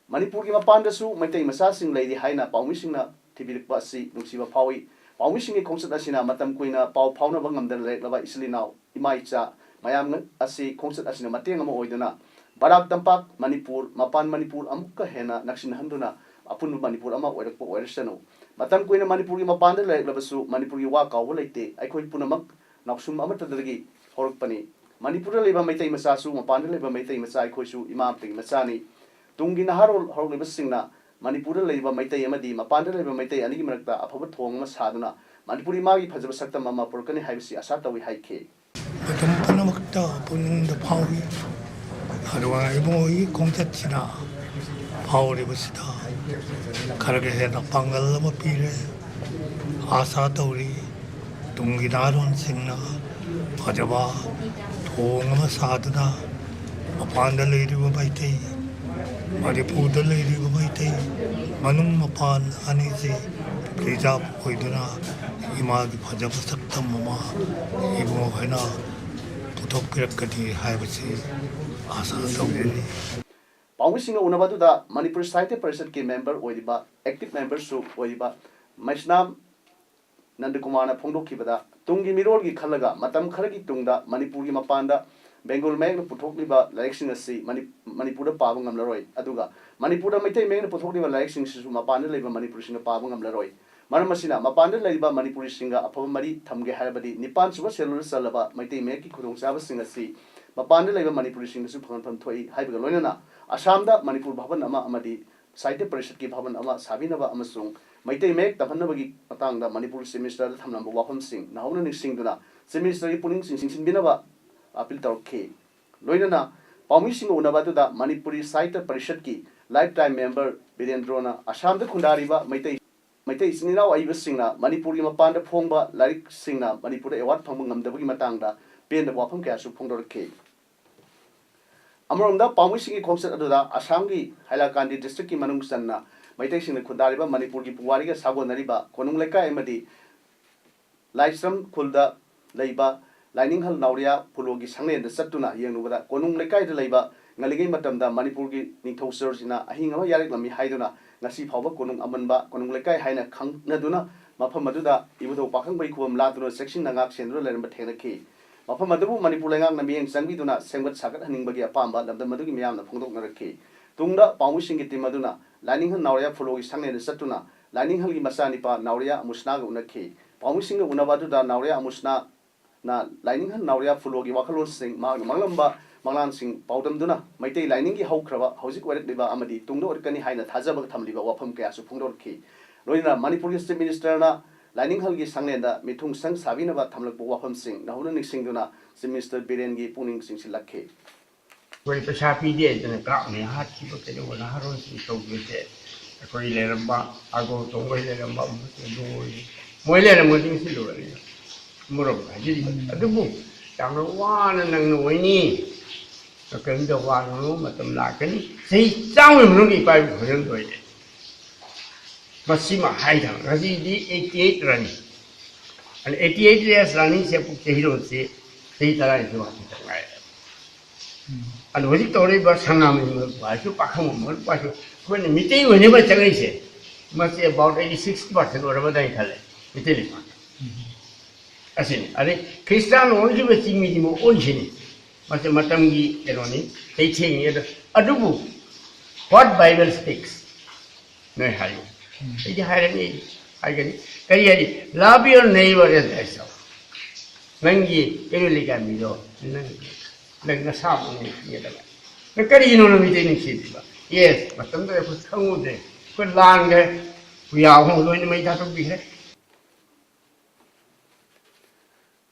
ꯃꯅꯤꯄꯨꯔꯒꯤ ꯃꯄꯥꯟꯗꯁꯨ ꯃꯩꯇꯩ ꯃꯆꯥꯁꯤꯡ ꯂꯩꯔꯤ ꯍꯥꯏꯅ ꯄꯥꯎꯃꯤꯁꯤꯡꯅ ꯊꯤꯕꯤꯔꯛꯄ ꯑꯁꯤ ꯅꯨꯡꯁꯤꯕ ꯐꯥꯎꯏ꯫ ꯄꯥꯎꯃꯤꯁꯤꯡꯒꯤ ꯈꯣꯡꯆꯠ ꯑꯁꯤꯅ ꯃꯇꯝ ꯀꯨꯏꯅ ꯄꯥꯎ ꯐꯥꯎꯅꯕ ꯉꯝꯗꯅ ꯂꯩꯔꯛꯂꯕ ꯏꯆꯤꯜ ꯏꯅꯥꯎ, ꯏꯃꯥ ꯏꯆꯥ ꯃꯌꯥꯝ ꯑꯁꯤ ꯈꯣꯡꯆꯠ ꯑꯁꯤꯅ ꯃꯇꯦꯡ ꯑꯃ ꯑꯣꯏꯗꯨꯅ ꯕꯔꯥꯛ ꯇꯝꯄꯥꯛ ꯃꯅꯤꯄꯨꯔ, ꯃꯄꯥꯟ ꯃꯅꯤꯄꯨꯔ ꯑꯃꯨꯛꯀ ꯍꯦꯟꯅ ꯅꯛꯁꯤꯟꯅꯍꯟꯗꯨꯅ ꯑꯄꯨꯟꯕ ꯃꯅꯤꯄꯨꯔ ꯑꯃ ꯑꯣꯏꯔꯛꯄ ꯑꯣꯏꯔꯁꯅꯨ꯫ ꯃꯇꯝ ꯀꯨꯏꯅ ꯃꯅꯤꯄꯨꯔꯒꯤ ꯃꯄꯥꯟꯗ ꯂꯩꯔꯛꯂꯕꯁꯨ ꯃꯅꯤꯄꯨꯔꯒꯤ ꯋꯥ ꯀꯥꯎꯕ ꯂꯩꯇꯦ꯫ ꯑꯩꯈꯣꯏ ꯄꯨꯝꯅꯃꯛ ꯅꯥꯎꯁꯨꯝ ꯑꯃꯠꯇꯗꯒꯤ ꯍꯧꯔꯛꯄꯅꯤ꯫ ꯃꯅꯤꯄꯨꯔꯗ ꯂꯩꯕ ꯃꯩꯇꯩ ꯃꯆꯥꯁꯨ, ꯃꯄꯥꯟꯗ ꯂꯩꯕ ꯃꯩꯇꯩ ꯃꯆꯥ ꯑꯩꯈꯣꯏꯁꯨ ꯏꯃꯥ ꯑꯃꯠꯇꯒꯤ ꯃꯆꯥꯅꯤ꯫ ꯇꯨꯡꯒꯤ ꯅꯍꯥꯔꯣꯜ ꯍꯧꯔꯛꯂꯤꯕꯁꯤꯡꯅ ꯃꯅꯤꯄꯨꯔꯗ ꯂꯩꯔꯤꯕ ꯃꯩꯇꯩ ꯑꯃꯗꯤ ꯃꯄꯥꯟꯗ ꯂꯩꯔꯤꯕ ꯃꯩꯇꯩ ꯑꯅꯤꯒꯤ ꯃꯔꯛꯇ ꯑꯐꯕ ꯊꯣꯡ ꯑꯃ ꯁꯥꯗꯨꯅ ꯃꯅꯤꯄꯨꯔꯤ ꯏꯃꯥꯒꯤ ꯐꯖꯕ ꯁꯛꯇꯝ ꯑꯃ ꯄꯨꯔꯛꯀꯅꯤ ꯍꯥꯏꯕꯁꯤ ꯑꯁꯥ ꯇꯧꯏ ꯍꯥꯏꯈꯤ꯫ ꯃꯇꯝ ꯄꯨꯝꯅꯃꯛꯇ ꯄꯨꯛꯅꯤꯡꯗ ꯐꯥꯎꯏ꯫ ꯑꯗꯨꯒ ꯏꯕꯨꯡꯉꯣꯒꯤ ꯈꯣꯡꯆꯠꯁꯤꯅ ꯐꯥꯎꯔꯤꯕꯁꯤꯗ ꯈꯔꯒ ꯍꯦꯟꯅ ꯄꯥꯡꯒꯜ ꯑꯃ ꯄꯤꯔꯦ꯫ ꯑꯥꯁꯥ ꯇꯧꯔꯤ꯫ ꯇꯨꯡꯒꯤ ꯅꯍꯥꯔꯣꯟꯁꯤꯡꯅ ꯐꯖꯕ ꯊꯣꯡ ꯑꯃ ꯁꯥꯗꯨꯅ ꯃꯄꯥꯟꯗ ꯂꯩꯔꯤꯕ ꯃꯩꯇꯩ, ꯃꯅꯤꯄꯨꯔꯗ ꯂꯩꯔꯤꯕ ꯃꯩꯇꯩ, ꯃꯅꯨꯡ ꯃꯄꯥꯟ ꯑꯅꯤꯁꯤ ꯄ꯭ꯔꯤꯖꯥꯕ ꯑꯣꯏꯗꯨꯅ ꯏꯃꯥꯒꯤ ꯐꯖꯕ ꯁꯛꯇꯝ ꯑꯃ ꯏꯕꯨꯡꯉꯣ ꯍꯣꯏꯅ ꯄꯨꯊꯣꯛꯄꯤꯔꯛꯀꯅꯤ ꯍꯥꯏꯕꯁꯤ ꯑꯥꯁꯥ ꯇꯧꯖꯔꯤ꯫ ꯄꯥꯎꯃꯤꯁꯤꯡꯒ ꯎꯅꯕ ꯑꯗꯨꯗ ꯃꯅꯤꯄꯨꯔ ꯁꯥꯍꯤꯇ꯭ꯌ ꯄꯔꯤꯁꯠꯀꯤ ꯃꯦꯝꯕꯔ ꯑꯣꯏꯔꯤꯕ, ꯑꯦꯛꯇꯤꯚ ꯃꯦꯝꯕꯔꯁꯨ ꯑꯣꯏꯔꯤꯕ ꯃꯩꯁꯅꯥꯝ ꯅꯟꯗꯀꯨꯃꯥꯔꯅ ꯐꯣꯡꯗꯣꯛꯈꯤꯕꯗ, ꯇꯨꯡꯒꯤ ꯃꯤꯔꯣꯜꯒꯤ ꯈꯜꯂꯒ ꯃꯇꯝ ꯈꯔꯒꯤ ꯇꯨꯡꯗ ꯃꯅꯤꯄꯨꯔꯒꯤ ꯃꯄꯥꯟꯗ ꯕꯦꯡꯒꯣꯜ ꯃꯌꯦꯛꯅ ꯄꯨꯊꯣꯛꯂꯤꯕ ꯂꯥꯏꯔꯤꯛꯁꯤꯡ ꯑꯁꯤ ꯃꯅꯤ-, ꯃꯅꯤꯄꯨꯔꯗ ꯄꯥꯕ ꯉꯝꯂꯔꯣꯏ, ꯑꯗꯨꯒ ꯃꯅꯤꯄꯨꯔꯗ ꯃꯩꯇꯩ ꯃꯌꯦꯛꯅ ꯄꯨꯊꯣꯛꯂꯤꯕ ꯂꯥꯏꯔꯤꯛꯁꯤꯡꯁꯤꯁꯨ ꯃꯄꯥꯟꯗ ꯂꯩꯕ ꯃꯅꯤꯄꯨꯔꯤꯁꯤꯡꯅ ꯄꯥꯕ ꯉꯝꯂꯔꯣꯏ꯫ ꯃꯔꯝ ꯑꯁꯤꯅ, ꯃꯄꯥꯟꯗ ꯂꯩꯔꯤꯕ ꯃꯅꯤꯄꯨꯔꯤꯁꯤꯡꯒ ꯑꯐꯕ ꯃꯔꯤ ꯊꯝꯒꯦ ꯍꯥꯏꯔꯕꯗꯤ, ꯅꯤꯄꯥꯟ ꯁꯨꯕ ꯁꯦꯗꯨꯜꯗ ꯆꯜꯂꯕ ꯃꯩꯇꯩ ꯃꯌꯦꯛꯀꯤ ꯈꯨꯗꯣꯡꯆꯥꯕꯁꯤꯡ ꯑꯁꯤ ꯃꯄꯥꯟꯗ ꯂꯩꯕ ꯃꯅꯤꯄꯨꯔꯤꯁꯤꯡꯗꯁꯨ ꯐꯪꯍꯟꯐꯝ ꯊꯣꯛꯏ ꯍꯥꯏꯕꯒ ꯂꯣꯏꯅꯅ, ꯑꯁꯥꯝꯗ ꯃꯅꯤꯄꯨꯔ ꯚꯕꯟ ꯑꯃ ꯑꯃꯗꯤ ꯁꯥꯍꯤꯇ꯭ꯌ ꯄꯔꯤꯁꯠꯀꯤ ꯚꯕꯟ ꯑꯃ ꯁꯥꯕꯤꯅꯕ ꯑꯃꯁꯨꯡ ꯃꯩꯇꯩ ꯃꯌꯦꯛ ꯇꯝꯍꯟꯅꯕꯒꯤ ꯃꯇꯥꯡꯗ ꯃꯅꯤꯄꯨꯔ ꯆꯤꯐ ꯃꯤꯅꯤꯁꯇꯔꯗ ꯊꯝꯂꯝꯕ ꯋꯥꯐꯝꯁꯤꯡ ꯅꯧꯍꯧꯅ ꯅꯤꯡꯁꯤꯡꯗꯨꯅ ꯆꯤꯐ ꯃꯤꯅꯤꯁꯇꯔꯒꯤ ꯄꯨꯛꯅꯤꯡ ꯆꯤꯡꯁꯤꯟꯕꯤꯅꯕ ꯑꯥꯄꯤꯜ ꯇꯧꯔꯛꯈꯤ꯫ ꯂꯣꯏꯅꯅ ꯄꯥꯎꯃꯤꯁꯤꯡꯒ ꯎꯅꯕ ꯑꯗꯨꯗ ꯃꯅꯤꯄꯨꯔꯤ ꯁꯥꯍꯤꯇ꯭ꯌ ꯄꯔꯤꯁꯠꯀꯤ ꯂꯥꯏꯐ ꯇꯥꯏꯝ ꯃꯦꯝꯕꯔ ꯕꯤꯔꯦꯟꯗ꯭ꯔꯣꯅ ꯑꯁꯥꯝꯗ ꯈꯨꯟꯗꯥꯔꯤꯕ ꯃꯩꯇꯩ, ꯃꯩꯇꯩ ꯏꯆꯤꯟ ꯏꯅꯥꯎ ꯑꯏꯕꯁꯤꯡꯅ ꯃꯅꯤꯄꯨꯔꯒꯤ ꯃꯄꯥꯟꯗ ꯐꯣꯡꯕ ꯂꯥꯏꯔꯤꯛꯁꯤꯡꯅ ꯃꯅꯤꯄꯨꯔꯗ ꯑꯦꯋꯥꯔꯗ ꯐꯪꯕ ꯉꯝꯗꯕꯒꯤ ꯃꯇꯥꯡꯗ ꯄꯦꯟꯗꯕ ꯋꯥꯐꯝ ꯀꯌꯥꯁꯨ ꯐꯣꯡꯗꯣꯔꯛꯈꯤ꯫ ꯑꯃꯔꯣꯝꯗ, ꯄꯥꯎꯃꯤꯁꯤꯡꯒꯤ ꯈꯣꯡꯆꯠ ꯑꯗꯨꯗ ꯑꯁꯥꯝꯒꯤ ꯍꯥꯏꯂꯥꯀꯥꯟꯗꯤ ꯗꯤꯁꯇ꯭ꯔꯤꯛꯀꯤ ꯃꯅꯨꯡ ꯆꯟꯅ ꯃꯩꯇꯩꯁꯤꯡꯅ ꯈꯨꯟꯗꯥꯔꯤꯕ ꯃꯅꯤꯄꯨꯔꯒꯤ ꯄꯨꯋꯥꯔꯤꯒ ꯁꯥꯒꯣꯟꯅꯔꯤꯕ ꯀꯣꯅꯨꯡ ꯂꯩꯀꯥꯏ ꯑꯃꯗꯤ ꯂꯥꯏꯁ꯭ꯔꯝ ꯈꯨꯜꯗ ꯂꯩꯕ ꯂꯥꯏꯅꯤꯡꯍꯜ ꯅꯥꯎꯔꯤꯌꯥ ꯐꯨꯂꯣꯒꯤ ꯁꯪꯂꯦꯟꯗ ꯆꯠꯇꯨꯅ ꯌꯦꯡꯂꯨꯕꯗ, ꯀꯣꯅꯨꯡ ꯂꯩꯀꯥꯏꯗ ꯂꯩꯕ ꯉꯜꯂꯤꯉꯩ ꯃꯇꯝꯗ ꯃꯅꯤꯄꯨꯔꯒꯤ ꯅꯤꯡꯊꯧ ꯁꯨꯔꯖꯤꯅ ꯑꯍꯤꯡ ꯑꯃ ꯌꯥꯔꯦꯛꯂꯝꯃꯤ ꯍꯥꯏꯗꯨꯅ ꯉꯁꯤ ꯐꯥꯎꯕ ꯀꯣꯅꯨꯡ ꯑꯃꯟꯕ ꯀꯣꯅꯨꯡ ꯂꯩꯀꯥꯏ ꯍꯥꯏꯅ ꯈꯪꯅꯗꯨꯅ, ꯃꯐꯝ ꯑꯗꯨꯗ ꯏꯕꯨꯙꯧ ꯄꯥꯈꯪꯕꯩ ꯈꯨꯕꯝ ꯂꯥꯠꯇꯨꯅ ꯆꯦꯛꯁꯤꯟꯅ ꯉꯥꯛ ꯁꯦꯟꯗꯨꯅ ꯂꯩꯔꯝꯕ ꯊꯦꯡꯅꯈꯤ꯫ ꯃꯐꯝ ꯑꯗꯨꯕꯨ ꯃꯅꯤꯄꯨꯔ ꯂꯩꯉꯥꯛꯅ ꯃꯤꯠꯌꯦꯡ ꯆꯪꯕꯤꯗꯨꯅ ꯁꯦꯝꯒꯠ ꯁꯥꯒꯠꯍꯟꯅꯤꯡꯕꯒꯤ ꯑꯄꯥꯝꯕ ꯂꯝꯗꯝ ꯑꯗꯨꯒꯤ ꯃꯤꯌꯥꯝꯅ ꯐꯣꯡꯗꯣꯛꯅꯔꯛꯈꯤ꯫ ꯇꯨꯡꯗ ꯄꯥꯎꯃꯤꯁꯤꯡꯒꯤ ꯇꯤꯝ ꯑꯗꯨꯅ ꯂꯥꯏꯅꯤꯡꯍꯜ ꯅꯥꯎꯔꯤꯌꯥ ꯐꯨꯂꯣꯒꯤ ꯁꯪꯂꯦꯟꯗ ꯆꯠꯇꯨꯅ ꯂꯥꯏꯅꯤꯡꯍꯜꯒꯤ ꯃꯆꯥꯅꯤꯄꯥ ꯅꯥꯎꯔꯤꯌꯥ ꯑꯃꯨꯁꯅꯥꯒ ꯎꯅꯈꯤ꯫ ꯄꯥꯎꯃꯤꯁꯤꯡꯒ ꯎꯅꯕ ꯑꯗꯨꯗ ꯅꯥꯎꯔꯤꯌꯥ ꯑꯃꯨꯁꯅꯥꯅ ꯂꯥꯏꯅꯤꯡꯍꯜ ꯅꯥꯎꯔꯤꯌꯥ ꯐꯨꯂꯣꯒꯤ ꯋꯥꯈꯜꯂꯣꯟꯁꯤꯡ, ꯃꯍꯥꯛꯅ ꯃꯥꯡꯂꯝꯕ ꯃꯪꯂꯥꯟꯁꯤꯡ ꯄꯥꯎꯗꯝꯗꯨꯅ ꯃꯩꯇꯩ ꯂꯥꯏꯅꯤꯡꯒꯤ ꯍꯧꯈ꯭ꯔꯕ, ꯍꯧꯖꯤꯛ ꯑꯣꯏꯔꯛꯂꯤꯕ ꯑꯃꯗꯤ ꯇꯨꯡꯗ ꯑꯣꯏꯔꯛꯀꯅꯤ ꯍꯥꯏꯅ ꯊꯥꯖꯕ ꯊꯝꯂꯤꯕ ꯋꯥꯐꯝ ꯀꯌꯥꯁꯨ ꯐꯣꯡꯗꯣꯔꯛꯈꯤ꯫ ꯂꯣꯏꯅꯅ ꯃꯅꯤꯄꯨꯔꯒꯤ ꯆꯤꯐ ꯃꯤꯅꯤꯁꯇꯔꯅ ꯂꯥꯏꯅꯤꯡꯍꯜꯒꯤ ꯁꯪꯂꯦꯟꯗ ꯃꯤꯊꯨꯡ ꯁꯪ ꯁꯥꯕꯤꯅꯕ ꯊꯝꯂꯛꯄ ꯋꯥꯐꯝꯁꯤꯡ ꯅꯧꯍꯧꯅ ꯅꯤꯡꯁꯤꯡꯗꯨꯅ ꯆꯤꯐ ꯃꯤꯅꯤꯁꯇꯔ ꯕꯤꯔꯦꯟꯒꯤ ꯄꯨꯛꯅꯤꯡ ꯆꯤꯡꯁꯤꯜꯂꯛꯈꯤ꯫ ꯑꯩꯈꯣꯏ ꯄꯩꯁꯥ ꯄꯤꯗꯦ ꯍꯥꯏꯗꯅ ꯀꯥꯞꯅꯦ ꯍꯥꯠꯈꯤꯕ ꯀꯩꯗꯧꯕ ꯅꯍꯥꯔꯣꯜꯁꯤꯡ ꯇꯧꯕꯁꯦ ꯑꯩꯈꯣꯏ ꯂꯩꯔꯝꯕ ꯑꯥꯔꯒꯣ ꯇꯣꯡꯕꯩ ꯂꯩꯔꯝꯕ ꯑꯃꯁꯨ ꯂꯣꯏꯔꯦ꯫ ꯃꯣꯏ ꯂꯩꯔꯝꯒꯅꯤ ꯁꯤ ꯂꯣꯏꯔꯦ꯫ ꯑꯃꯔꯣꯝꯗ ꯍꯥꯏꯖꯔꯤꯕ꯫ ꯑꯗꯨꯕꯨ ꯌꯥꯝꯅ ꯋꯥꯅ ꯅꯪꯅ ꯑꯣꯏꯅꯤ꯫ ꯀꯔꯤꯝꯇ ꯋꯥꯔꯨꯅꯨ, ꯃꯇꯝ ꯂꯥꯛꯀꯅꯤ꯫ ꯆꯍꯤ ꯆꯥꯝꯃꯒꯤ ꯃꯅꯨꯡꯗ ꯏꯄꯥ ꯏꯄꯨ ꯈꯣꯏꯔꯝꯗꯣꯏꯅꯦ꯫ ꯃꯁꯤꯃ ꯍꯥꯏꯗꯅ ꯉꯁꯤꯗꯤ eighty eight running꯫ ꯑꯗ eighty eight years runningꯁꯦ ꯄꯨꯛ ꯆꯍꯤꯔꯣꯜꯁꯤ ꯆꯍꯤ ꯇꯔꯥꯅꯤꯊꯣꯏ ꯋꯥꯠꯄꯇ ꯉꯥꯏꯔꯦ꯫ ꯑꯗꯣ ꯍꯧꯖꯤꯛ ꯇꯧꯔꯤꯕ ꯁꯅꯥꯃꯍꯤ ꯃꯔꯨꯞ ꯍꯥꯏꯁꯨ, ꯄꯥꯈꯪꯕ ꯃꯔꯨꯞ ꯍꯥꯏꯁꯨ, ꯑꯩꯈꯣꯏꯅ ꯃꯤꯇꯩ ꯑꯣꯏꯅꯕ ꯆꯪꯉꯛꯏꯁꯦ, ꯃꯁꯤ about eighty six percent ꯑꯣꯏꯔꯝꯃꯗꯥꯏ ꯈꯜꯂꯦ, ꯃꯤꯇꯩ ꯂꯩꯄꯥꯛꯇ꯫ ꯑꯁꯤꯅꯤ꯫ ꯑꯗꯩ ꯈ꯭ꯔꯤꯁꯇꯥꯟ ꯑꯣꯟꯈꯤꯕ ꯆꯤꯡꯃꯤꯗꯤ ꯑꯃꯨꯛ ꯑꯣꯟꯈꯤꯅꯤ꯫ ꯃꯁꯤ ꯃꯇꯝꯒꯤ ꯀꯩꯅꯣꯅꯤ, ꯆꯩꯊꯦꯡꯅꯤ꯫ ꯑꯗꯣ, ꯑꯗꯨꯕꯨ what Bible speaks? ꯅꯣꯏ ꯍꯥꯏꯌꯨ꯫ ꯑꯩꯗꯤ ꯍꯥꯏꯔꯅꯤ, ꯍꯥꯏꯒꯅꯤ꯫ ꯀꯔꯤ ꯍꯥꯏꯔꯤ? "Love your neighbor as thyself." ꯅꯪꯒꯤ ꯀꯩꯔꯣꯜ ꯂꯩꯀꯥꯏ ꯃꯤꯗꯣ ꯅꯪ, ꯅꯪ ꯅꯁꯥꯃꯛ ꯅꯨꯡꯁꯤꯒꯗꯕ꯫ ꯅꯪ ꯀꯔꯤꯒꯤꯅꯣ ꯅꯪ ꯃꯤꯇꯩ ꯅꯨꯡꯁꯤꯗ꯭ꯔꯤꯕ? Yes, ꯃꯇꯝꯗꯨꯗ ꯑꯩꯈꯣꯏ ꯈꯪꯉꯨꯗ꯭ꯔꯦ꯫ ꯑꯩꯈꯣꯏ ꯂꯥꯟꯈ꯭ꯔꯦ꯫ ꯈꯨꯌꯥ ꯑꯍꯨꯝ ꯂꯣꯏꯅ ꯃꯩ ꯊꯥꯗꯣꯛꯄꯤꯈ꯭ꯔꯦ꯫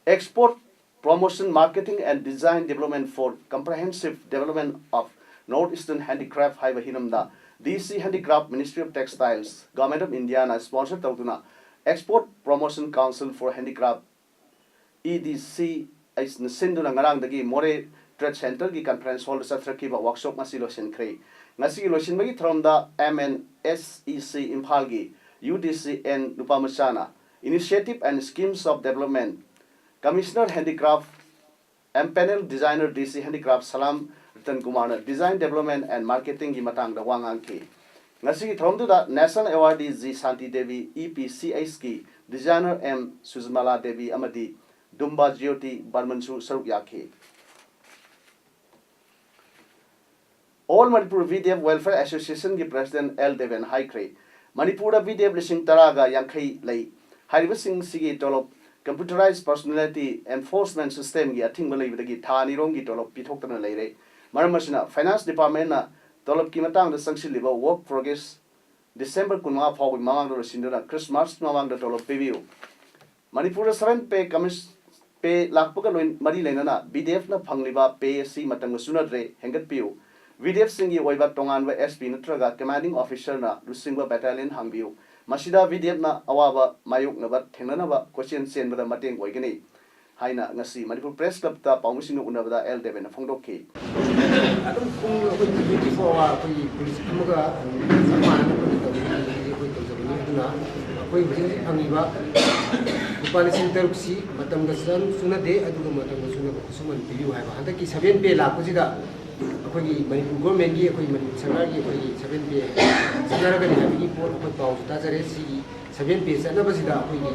Export Promotion, Marketing and Design Development for Comprehensive Development of North Eastern Handicraft ꯍꯥꯏꯕ ꯍꯤꯔꯝꯗ D C Handicraft, Ministry of Textiles, Government of Indiaꯅ sponsor ꯇꯧꯗꯨꯅ Export Promotion Council for Handicraft, E D C H ꯅ ꯁꯤꯟꯗꯨꯅ ꯉꯔꯥꯡꯗꯒꯤ ꯃꯣꯔꯦ Trade Centreꯒꯤ conference hallꯗ ꯆꯠꯊꯔꯛꯈꯤꯕ workshop ꯉꯁꯤ ꯂꯣꯏꯁꯤꯟꯈ꯭ꯔꯦ꯫ ꯉꯁꯤꯒꯤ ꯂꯣꯏꯁꯤꯟꯕꯒꯤ ꯊꯧꯔꯝꯗ M N S E C ꯏꯝꯐꯥꯜꯒꯤ U D C N ꯅꯨꯄꯥꯃꯆꯥꯅ Initiative and Schemes of Development, Commissioner Handicraft, Empanel Designer D C Handicraft ꯁꯂꯥꯝ ꯔꯇꯟ ꯀꯨꯃꯥꯔꯅ Design Development and Marketingꯒꯤ ꯃꯇꯥꯡꯗ ꯋꯥ ꯉꯥꯡꯈꯤ꯫ ꯉꯁꯤꯒꯤ ꯊꯧꯔꯝꯗꯨꯗ National Awardee G ꯁꯥꯟꯇꯤ Devi, E P C H ꯀꯤ Designer M ꯁꯨꯖꯃꯥꯂꯥ ꯗꯦꯕꯤ ꯑꯃꯗꯤ ꯗꯨꯝꯕꯥ ꯖ꯭ꯌꯣꯇꯤ ꯕꯔꯃꯟꯁꯨ ꯁꯔꯨꯛ ꯌꯥꯈꯤ꯫ All Manipur V D F Welfare Associationꯒꯤ President L Deben ꯍꯥꯏꯈ꯭ꯔꯦ, ꯃꯅꯤꯄꯨꯔꯗ V D F ꯂꯤꯁꯤꯡ ꯇꯔꯥꯒ ꯌꯥꯡꯈꯩ ꯂꯩ꯫ ꯍꯥꯏꯔꯤꯕꯁꯤꯡꯁꯤꯒꯤ ꯇꯣꯂꯣꯞ computerized personality enforcement systemꯒꯤ ꯑꯊꯤꯡꯕ ꯂꯩꯕꯗꯒꯤ ꯊꯥ ꯑꯅꯤꯔꯣꯝꯒꯤ ꯇꯣꯂꯣꯞ ꯄꯤꯊꯣꯛꯇꯅ ꯂꯩꯔꯦ꯫ ꯃꯔꯝ ꯑꯁꯤꯅ Finance Departmentꯅ ꯇꯣꯂꯣꯞꯀꯤ ꯃꯇꯥꯡꯗ ꯆꯪꯁꯤꯜꯂꯤꯕ work progress December ꯀꯨꯟꯃꯉꯥ ꯐꯥꯎꯕꯒꯤ ꯃꯃꯥꯡꯗ ꯂꯣꯏꯁꯤꯟꯗꯨꯅ Christmas ꯃꯃꯥꯡꯗ ꯇꯣꯂꯣꯞ ꯄꯤꯕꯤꯌꯨ꯫ ꯃꯅꯤꯄꯨꯔꯗ seven pay commis-, pay ꯂꯥꯛꯄꯒ ꯂꯣꯏ-, ꯃꯔꯤ ꯂꯩꯅꯅ V D Fꯅ ꯐꯪꯂꯤꯕ pay ꯑꯁꯤ ꯃꯇꯝꯒ ꯆꯨꯅꯗ꯭ꯔꯦ, ꯍꯦꯟꯒꯠꯄꯤꯌꯨ꯫ V D Fꯁꯤꯡꯒꯤ ꯑꯣꯏꯕ ꯇꯣꯉꯥꯟꯕ S P ꯅꯠꯇ꯭ꯔꯒ Commanding Officerꯅ ꯂꯨꯆꯤꯡꯕ battalion ꯍꯥꯡꯕꯤꯌꯨ꯫ ꯃꯁꯤꯗ ꯚꯤꯗꯤꯑꯦꯐꯅ ꯑꯋꯥꯕ ꯃꯥꯌꯣꯛꯅꯕ ꯊꯦꯡꯅꯅꯕ ꯀꯣꯏꯆꯦꯟ ꯆꯦꯟꯕꯗ ꯃꯇꯦꯡ ꯑꯣꯏꯒꯅꯤ ꯍꯥꯏꯅ ꯉꯁꯤ ꯃꯅꯤꯄꯨꯔ ꯄ꯭ꯔꯦꯁ ꯀ꯭ꯂꯕꯇ ꯄꯥꯎꯃꯤꯁꯤꯡꯒ ꯎꯅꯕꯗ ꯑꯦꯜ ꯗꯦꯕꯦꯟꯅ ꯐꯣꯡꯗꯣꯛꯈꯤ꯫ ꯑꯗꯨꯝ ꯄꯨꯡ ꯑꯩꯈꯣꯏ ꯇ꯭ꯋꯦꯟꯇꯤ ꯐꯣꯔ ꯑꯋꯥꯔ ꯑꯩꯈꯣꯏꯒꯤ ꯄꯨꯂꯤꯁ ꯑꯃꯒ ꯆꯞ ꯃꯥꯟꯅꯅ ꯑꯩꯈꯣꯏꯅ ꯇꯧꯔꯤ, ꯑꯩꯈꯣꯏ ꯇꯧꯖꯕꯅꯤ꯫ ꯑꯗꯨꯅ ꯑꯩꯈꯣꯏ ꯍꯧꯖꯤꯛ ꯍꯧꯖꯤꯛ ꯐꯪꯉꯤꯕ ꯂꯨꯄꯥ ꯂꯤꯁꯤꯡ ꯇꯔꯨꯛꯁꯤ ꯃꯇꯝꯒ ꯆꯨꯅ-, ꯆꯨꯅꯗꯦ, ꯑꯗꯨꯒ ꯃꯇꯝꯒ ꯆꯨꯅꯕ ꯈꯨꯠꯁꯨꯃꯟ ꯄꯤꯕꯤꯌꯨ ꯍꯥꯏꯕ ꯍꯟꯗꯛꯀꯤ ꯁꯚꯦꯟ ꯄꯦ ꯂꯥꯛꯄꯁꯤꯗ ꯑꯩꯈꯣꯏꯒꯤ ꯃꯅꯤꯄꯨꯔ ꯒꯣꯔꯃꯦꯟꯒꯤ, ꯑꯩꯈꯣꯏ ꯃꯅꯤꯄꯨꯔ ꯁꯔꯀꯥꯔꯒꯤ ꯑꯩꯈꯣꯏꯒꯤ ꯁꯚꯦꯟ ꯄꯦ ꯆꯠꯅꯔꯒꯅꯤ ꯍꯥꯏꯕꯒꯤ ꯄꯣꯠ ꯑꯩꯈꯣꯏ ꯄꯥꯎꯁꯨ ꯇꯥꯖꯔꯦ꯫ ꯁꯤꯒꯤ ꯁꯚꯦꯟ ꯄꯦ ꯆꯠꯅꯕꯁꯤꯗ ꯑꯩꯈꯣꯏꯒꯤ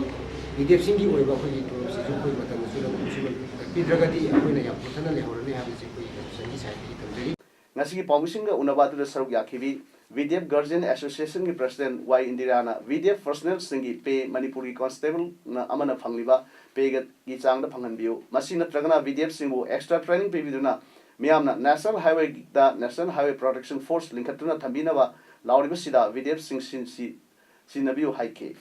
ꯚꯤꯗꯤꯑꯦꯐꯁꯤꯡꯒꯤ ꯑꯣꯏꯕ ꯑꯩꯈꯣꯏꯒꯤ ꯇꯣꯂꯣꯞꯁꯤꯁꯨ ꯑꯩꯈꯣꯏ ꯃꯇꯝꯗ ꯆꯨꯅꯕ ꯈꯨꯠꯁꯨꯃꯟ ꯄꯤꯗ꯭ꯔꯒꯗꯤ ꯑꯩꯈꯣꯏꯅ ꯌꯥꯝ ꯄꯣꯊꯅ ꯂꯩꯍꯧꯔꯅꯤ ꯍꯥꯏꯕꯁꯤ ꯑꯩꯈꯣꯏꯒꯤ ꯁꯪꯒꯤ ꯁꯥꯏꯠꯇꯒꯤ ꯊꯝꯖꯔꯤ꯫ ꯉꯁꯤꯒꯤ ꯄꯥꯎꯃꯤꯁꯤꯡꯒ ꯎꯅꯕ ꯑꯗꯨꯗ ꯁꯔꯨꯛ ꯌꯥꯈꯤꯕꯤ ꯚꯤꯗꯤꯑꯦꯐ ꯒꯥꯔꯖꯤꯌꯟ ꯑꯦꯁꯣꯁꯤꯌꯦꯁꯟꯒꯤ ꯄ꯭ꯔꯁꯤꯗꯦꯟꯠ ꯋꯥꯏ ꯏꯟꯗꯤꯔꯥꯅ ꯚꯤꯗꯤꯑꯦꯐ ꯄꯔꯁꯅꯦꯜꯁꯤꯡꯒꯤ ꯄꯦ ꯃꯅꯤꯄꯨꯔꯒꯤ ꯀꯣꯟꯁꯇꯦꯕꯜꯅ ꯑꯃꯅ ꯐꯪꯂꯤꯕ ꯄꯦꯒꯤ ꯆꯥꯡꯗ ꯐꯪꯍꯟꯕꯤꯌꯨ, ꯃꯁꯤ ꯅꯠꯇ꯭ꯔꯒꯅ ꯚꯤꯗꯤꯑꯦꯐꯁꯤꯡꯕꯨ ꯑꯦꯛꯁꯇ꯭ꯔꯥ ꯇ꯭ꯔꯦꯅꯤꯡ ꯄꯤꯕꯤꯗꯨꯅ ꯃꯤꯌꯥꯝꯅ ꯅꯦꯁꯅꯦꯜ ꯍꯥꯏꯋꯦꯗ ꯅꯦꯁꯅꯦꯜ ꯍꯥꯏꯋꯦ ꯄ꯭ꯔꯣꯇꯦꯛꯁꯟ ꯐꯣꯔꯁ ꯂꯤꯡꯈꯠꯇꯨꯅ ꯊꯝꯕꯤꯅꯕ ꯂꯥꯎꯔꯤꯕꯁꯤꯗ ꯚꯤꯗꯤꯑꯦꯐꯁꯤꯡ ꯁꯤ-, ꯁꯤ-, ꯁꯤꯖꯤꯟꯅꯕꯤꯌꯨ ꯍꯥꯏꯈꯤ꯫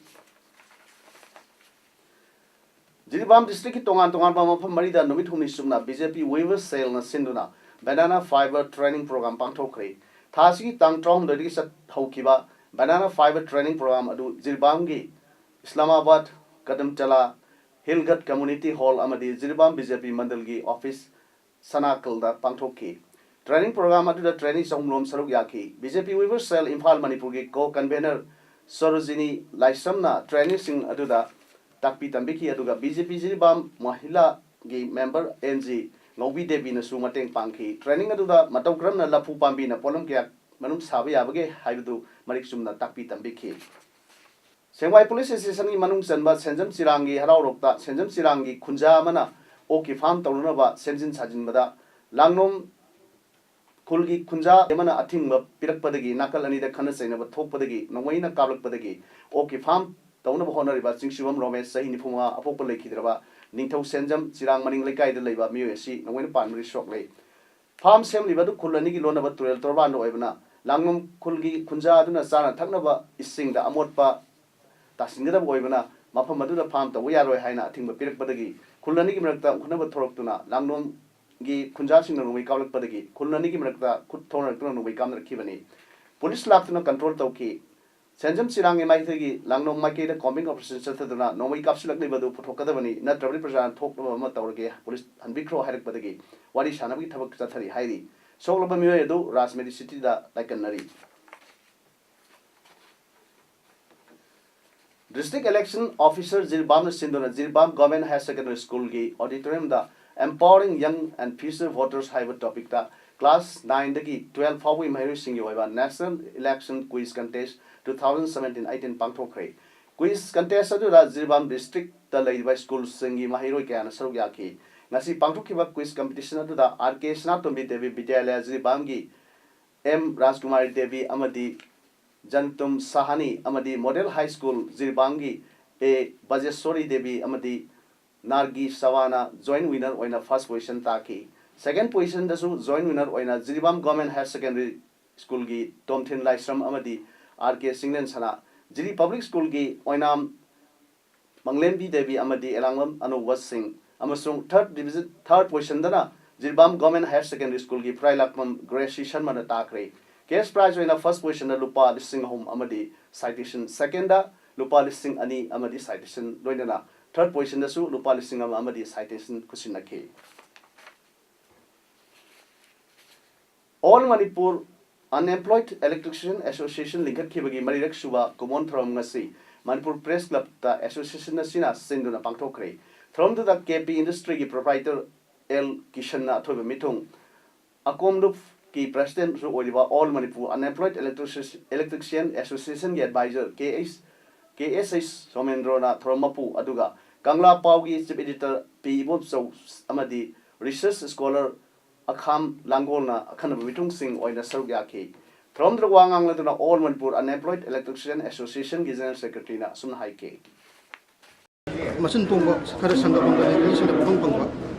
ꯖꯤꯔꯤꯕꯥꯝ ꯗꯤꯁꯇ꯭ꯔꯤꯛꯀꯤ ꯇꯣꯉꯥꯟ ꯇꯣꯉꯥꯟꯕ ꯃꯐꯝ ꯃꯔꯤꯗ ꯅꯨꯃꯤꯠ ꯍꯨꯝꯅꯤ ꯆꯨꯞꯅ ꯕꯤ ꯖꯦ ꯄꯤ ꯋꯤꯚꯔ ꯁꯦꯜꯅ ꯁꯤꯟꯗꯨꯅ ꯕꯦꯅꯥꯅꯥ ꯐꯥꯏꯕꯔ ꯇ꯭ꯔꯦꯅꯤꯡ ꯄ꯭ꯔꯣꯒ꯭ꯔꯥꯝ ꯄꯥꯡꯊꯣꯛꯈ꯭ꯔꯦ꯫ ꯊꯥ ꯑꯁꯤꯒꯤ ꯇꯥꯡ ꯇꯔꯥꯍꯨꯝꯗꯣꯏꯗꯒꯤ ꯆꯠꯍꯧꯈꯤꯕ ꯕꯦꯅꯥꯅꯥ ꯐꯥꯏꯕꯔ ꯇ꯭ꯔꯦꯅꯤꯡ ꯄ꯭ꯔꯣꯒ꯭ꯔꯥꯝ ꯑꯗꯨ ꯖꯤꯔꯤꯕꯥꯝꯒꯤ ꯏꯁꯂꯥꯃꯥꯕꯥꯗ, ꯀꯗꯝꯇꯂꯥ, ꯍꯤꯜꯒꯠ ꯀꯝꯃꯨꯅꯤꯇꯤ ꯍꯣꯜ ꯑꯃꯗꯤ ꯖꯤꯔꯤꯕꯥꯝ ꯕꯤ ꯖꯦ ꯄꯤ ꯃꯟꯗꯜꯒꯤ ꯑꯣꯐꯤꯁ ꯁꯅꯥꯀꯜꯗ ꯄꯥꯡꯊꯣꯛꯈꯤ꯫ ꯇ꯭ꯔꯦꯅꯤꯡ ꯄ꯭ꯔꯣꯒ꯭ꯔꯥꯝ ꯑꯗꯨꯗ ꯇ꯭ꯔꯦꯅꯤ ꯆꯍꯨꯝ ꯔꯣꯝ ꯁꯔꯨꯛ ꯌꯥꯈꯤ꯫ ꯕꯤ ꯖꯦ ꯄꯤ ꯋꯤꯚꯔ ꯁꯦꯜ ꯏꯝꯐꯥꯜ ꯃꯅꯤꯄꯨꯔꯒꯤ ꯀꯣ ꯀꯟꯚꯦꯅꯔ ꯁꯣꯔꯣꯖꯤꯅꯤ ꯂꯥꯏꯁ꯭ꯔꯝꯅ ꯇ꯭ꯔꯦꯅꯤꯁꯤꯡ ꯑꯗꯨꯗ ꯇꯥꯛꯄꯤ ꯇꯝꯕꯤꯈꯤ, ꯑꯗꯨꯒ ꯕꯤ ꯖꯦ ꯄꯤ ꯖꯤꯔꯤꯕꯥꯝ ꯃꯍꯤꯂꯥꯒꯤ ꯃꯦꯝꯕꯔ ꯑꯦꯟ ꯖꯤ ꯉꯧꯕꯤ ꯗꯦꯕꯤꯅꯁꯨ ꯃꯇꯦꯡ ꯄꯥꯡꯈꯤ꯫ ꯇ꯭ꯔꯦꯅꯤꯡ ꯑꯗꯨꯗ ꯃꯇꯧ ꯀꯔꯝꯅ ꯂꯐꯨ ꯄꯥꯝꯕꯤꯅ ꯄꯣꯠꯂꯝ ꯀꯌꯥ ꯃꯔꯨꯝ ꯁꯥꯕ ꯌꯥꯕꯒꯦ ꯍꯥꯏꯕꯗꯨ ꯃꯔꯤꯛ ꯆꯨꯝꯅ ꯇꯥꯛꯄꯤ ꯇꯝꯕꯤꯈꯤ꯫ ꯁꯦꯡꯃꯥꯏ ꯄꯨꯂꯤꯁ ꯁ꯭ꯇꯦꯁꯟꯒꯤ ꯃꯅꯨꯡ ꯆꯟꯕ ꯁꯦꯟꯖꯝ ꯆꯤꯔꯥꯡꯒꯤ ꯍꯔꯥꯎꯔꯣꯛꯇ ꯁꯦꯟꯖꯝ ꯆꯤꯔꯥꯡꯒꯤ ꯈꯨꯟꯖꯥ ꯑꯃꯅ ꯑꯣꯛꯀꯤ ꯐꯥꯔꯝ ꯇꯧꯅꯅꯕ ꯁꯦꯝꯖꯤꯟ ꯁꯥꯖꯤꯟꯕꯗ ꯂꯥꯡꯂꯣꯝ ꯈꯨꯜꯒꯤ ꯈꯨꯟꯖꯥ ꯑꯃꯅ ꯑꯊꯤꯡꯕ ꯄꯤꯔꯛꯄꯗꯒꯤ ꯅꯥꯀꯜ ꯑꯅꯤꯗ ꯈꯠꯅ ꯆꯩꯅꯕ ꯊꯣꯛꯄꯗꯒꯤ ꯅꯣꯡꯃꯩꯅ ꯀꯥꯞꯂꯛꯄꯗꯒꯤ ꯑꯣꯛꯀꯤ ꯐꯥꯔꯝ ꯇꯧꯅꯕ ꯍꯣꯠꯅꯔꯤꯕ ꯆꯤꯡꯁꯨꯕꯝ ꯔꯣꯃꯦꯁ, ꯆꯍꯤ ꯅꯤꯐꯨ ꯃꯉꯥ, ꯑꯄꯣꯛꯄ ꯂꯩꯈꯤꯗ꯭ꯔꯕ ꯅꯤꯡꯊꯧ ꯁꯦꯟꯖꯝ ꯆꯤꯔꯥꯡ ꯃꯅꯤꯡ ꯂꯩꯀꯥꯏꯗ ꯂꯩꯕ ꯃꯤꯑꯣꯏ ꯑꯁꯤ ꯅꯣꯡꯃꯩꯅ ꯄꯥꯟꯕꯗꯒꯤ ꯁꯣꯛꯂꯦ꯫ ꯐꯥꯔꯝ ꯁꯦꯝꯂꯤꯕ ꯑꯗꯨ ꯈꯨꯜ ꯑꯅꯤꯒꯤ ꯂꯣꯟꯅꯕ ꯇꯨꯔꯦꯜ ꯇꯣꯔꯕꯥꯟꯗ ꯑꯣꯏꯕꯅ ꯂꯥꯡꯂꯣꯝ ꯈꯨꯜꯒꯤ ꯈꯨꯟꯖꯥ ꯑꯗꯨꯅ ꯆꯥꯅ ꯊꯛꯅꯕ ꯏꯁꯤꯡꯗ ꯑꯃꯣꯠꯄ ꯇꯥꯁꯤꯟꯒꯗꯕ ꯑꯣꯏꯕꯅ ꯃꯐꯝ ꯑꯗꯨꯗ ꯐꯥꯔꯝ ꯇꯧꯕ ꯌꯥꯔꯣꯏ ꯍꯥꯏꯅ ꯑꯊꯤꯡꯕ ꯄꯤꯔꯛꯄꯗꯒꯤ ꯈꯨꯜ ꯑꯅꯤꯒꯤ ꯃꯔꯛꯇ ꯎꯪꯈꯠꯅꯕ ꯊꯣꯔꯛꯇꯨꯅ ꯂꯥꯡꯂꯣꯝꯒꯤ ꯈꯨꯟꯖꯥꯁꯤꯡꯅ ꯅꯣꯡꯃꯩ ꯀꯥꯞꯂꯛꯄꯗꯒꯤ ꯈꯨꯜ ꯑꯅꯤꯒꯤ ꯃꯔꯛꯇ ꯈꯨꯠ ꯊꯣꯡꯅꯔꯛꯇꯨꯅ ꯅꯣꯡꯃꯩ ꯀꯥꯞꯅꯔꯛꯈꯤꯕꯅꯤ꯫ ꯄꯨꯂꯤꯁ ꯂꯥꯛꯇꯨꯅ ꯀꯟꯇ꯭ꯔꯣꯜ ꯇꯧꯈꯤ꯫ ꯁꯦꯟꯖꯝ ꯆꯤꯔꯥꯡꯒꯤ ꯃꯥꯏꯀꯩꯗꯒꯤ ꯂꯥꯡꯅꯣꯡ ꯃꯥꯏꯀꯩꯗ combing operation ꯆꯠꯊꯗꯨꯅ ꯅꯣꯡꯃꯩ ꯀꯥꯞꯁꯤꯜꯂꯛꯂꯤꯕ ꯑꯗꯨ ꯄꯨꯊꯣꯛꯀꯗꯕꯅꯤ, ꯅꯠꯇ꯭ꯔꯕꯗꯤ ꯄ꯭ꯔꯖꯥꯅ ꯊꯣꯛꯅꯕ ꯑꯃ ꯇꯧꯔꯒꯦ, ꯄꯨꯂꯤꯁ ꯍꯟꯕꯤꯈ꯭ꯔꯣ ꯍꯥꯏꯔꯛꯄꯗꯒꯤ ꯋꯥꯔꯤ ꯁꯥꯟꯅꯕꯒꯤ ꯊꯕꯛ ꯆꯠꯊꯔꯤ ꯍꯥꯏꯔꯤ꯫ ꯁꯣꯛꯂꯕ ꯃꯤꯑꯣꯏ ꯑꯗꯨ ꯔꯥꯖꯃꯦꯔꯤ ꯁꯤꯇꯤꯗ ꯂꯥꯏꯀꯠꯅꯔꯤ꯫ District Election Officer ꯖꯤꯔꯤꯕꯥꯝꯅ ꯁꯤꯟꯗꯨꯅ Jiribam Government Higher Secondary Schoolꯒꯤ auditoriumꯗ Empowering Young and Future Voters ꯍꯥꯏꯕ topicꯇ class nineꯗꯒꯤ twelve ꯐꯥꯎꯕꯒꯤ ꯃꯍꯩꯔꯣꯏꯁꯤꯡꯒꯤ ꯑꯣꯏꯕ National Election Quiz Contest two thousand seventeen eighteen ꯄꯥꯡꯊꯣꯛꯈ꯭ꯔꯦ꯫ Quiz contest ꯑꯗꯨꯗ ꯖꯤꯔꯤꯕꯥꯝ districtꯇ ꯂꯩꯔꯤꯕ schoolꯁꯤꯡꯒꯤ ꯃꯍꯩꯔꯣꯏ ꯀꯌꯥꯅ ꯁꯔꯨꯛ ꯌꯥꯈꯤ꯫ ꯉꯁꯤ ꯄꯥꯡꯊꯣꯛꯈꯤꯕ quiz competition ꯑꯗꯨꯗ R K ꯁꯅꯥꯇꯣꯝꯕꯤ ꯗꯦꯕꯤ ꯕꯤꯗ꯭ꯌꯥꯂꯌ ꯖꯤꯔꯤꯕꯥꯝꯒꯤ M ꯔꯥꯖꯀꯨꯃꯥꯔꯤ ꯗꯦꯕꯤ ꯑꯃꯗꯤ ꯖꯟꯇꯨꯝ ꯁꯍꯥꯅꯤ ꯑꯃꯗꯤ Model High School ꯖꯤꯔꯤꯕꯥꯝꯒꯤ A ꯕꯖꯦꯁꯣꯔꯤ Devi ꯑꯃꯗꯤ ꯅꯥꯔꯒꯤ ꯁꯋꯥꯅ joint winner ꯑꯣꯏꯅ first position ꯇꯥꯈꯤ꯫ Second positionꯗꯁꯨ joint winner ꯑꯣꯏꯅ ꯖꯤꯔꯤꯕꯥꯝ Government Higher Secondary Schoolꯒꯤ ꯇꯣꯝꯊꯤꯟ ꯂꯥꯏꯁ꯭ꯔꯝ ꯑꯃꯗꯤ R K ꯆꯤꯡꯂꯦꯟ ꯁꯅꯥ, ꯖꯤꯔꯤ Public Schoolꯒꯤ ꯑꯣꯏꯅꯥꯝ ꯃꯪꯂꯦꯝꯕꯤ ꯗꯦꯕꯤ ꯑꯃꯗꯤ ꯑꯦꯂꯥꯡꯕꯝ ꯑꯅꯧꯕ ꯁꯤꯡ ꯑꯃꯁꯨꯡ third division, third positionꯗꯅ ꯖꯤꯔꯤꯕꯥꯝ Government Higher Secondary Schoolꯒꯤ ꯐꯨꯔꯥꯏꯂꯥꯛꯄꯝ ꯒ꯭ꯔꯦꯁꯤ ꯁꯔꯃꯅ ꯇꯥꯈ꯭ꯔꯦ꯫ Cash prize ꯑꯣꯏꯅ first positionꯗ ꯂꯨꯄꯥ ꯂꯤꯁꯤꯡ ꯑꯍꯨꯝ ꯑꯃꯗꯤ citation, secondꯗ ꯂꯨꯄꯥ ꯂꯤꯁꯤꯡ ꯑꯅꯤ ꯑꯃꯗꯤ citation ꯂꯣꯏꯅꯅ third positionꯗꯁꯨ ꯂꯨꯄꯥ ꯂꯤꯁꯤꯡ ꯑꯃ ꯑꯃꯗꯤ citation ꯈꯨꯠꯁꯤꯟꯅꯈꯤ꯫ All Manipur Unemployed Electrician Association ꯂꯤꯡꯈꯠꯈꯤꯕꯒꯤ ꯃꯔꯤꯔꯛ ꯁꯨꯕ ꯀꯨꯃꯣꯟ ꯊꯧꯔꯝ ꯉꯁꯤ ꯃꯅꯤꯄꯨꯔ Press Clubꯇ association ꯑꯁꯤꯅ ꯁꯤꯟꯗꯨꯅ ꯄꯥꯡꯊꯣꯛꯈ꯭ꯔꯦ꯫ ꯊꯧꯔꯝꯗꯨꯗ K P Industryꯒꯤ proprietor L ꯀꯤꯁꯟꯅ ꯑꯊꯣꯏꯕ ꯃꯤꯊꯨꯡ, ꯑꯀꯣꯝꯂꯨꯞꯀꯤ presidentꯁꯨ ꯑꯣꯏꯔꯤꯕ All Manipur Unemployed Electrician, Electrician Associationꯒꯤ advisor K H, K S H ꯁꯣꯃꯦꯟꯗ꯭ꯔꯣꯅ ꯊꯧꯔꯝ ꯃꯄꯨ, ꯑꯗꯨꯒ ꯀꯪꯂꯥ ꯄꯥꯎꯒꯤ chief editor P ꯏꯕꯣꯝꯆꯧ ꯑꯃꯗꯤ research scholar ꯑꯈꯥꯝ ꯂꯥꯡꯒꯣꯜꯅ ꯑꯈꯟꯅꯕ ꯃꯤꯊꯨꯡꯁꯤꯡ ꯑꯣꯏꯅ ꯁꯔꯨꯛ ꯌꯥꯈꯤ꯫ ꯊꯧꯔꯝꯗꯨꯗ ꯋꯥ ꯉꯥꯡꯂꯗꯨꯅ All Manipur Unemployed Electrician Associationꯒꯤ general secretaryꯅ ꯑꯁꯨꯝꯅ ꯍꯥꯏꯈꯤ꯫ ꯃꯆꯤꯟ ꯇꯣꯡꯕ, ꯈꯔ ꯁꯪꯒ ꯄꯪꯒ ꯂꯩꯕ ꯃꯤꯁꯤꯡꯅ ꯄꯨꯡꯐꯪ ꯐꯪꯕ,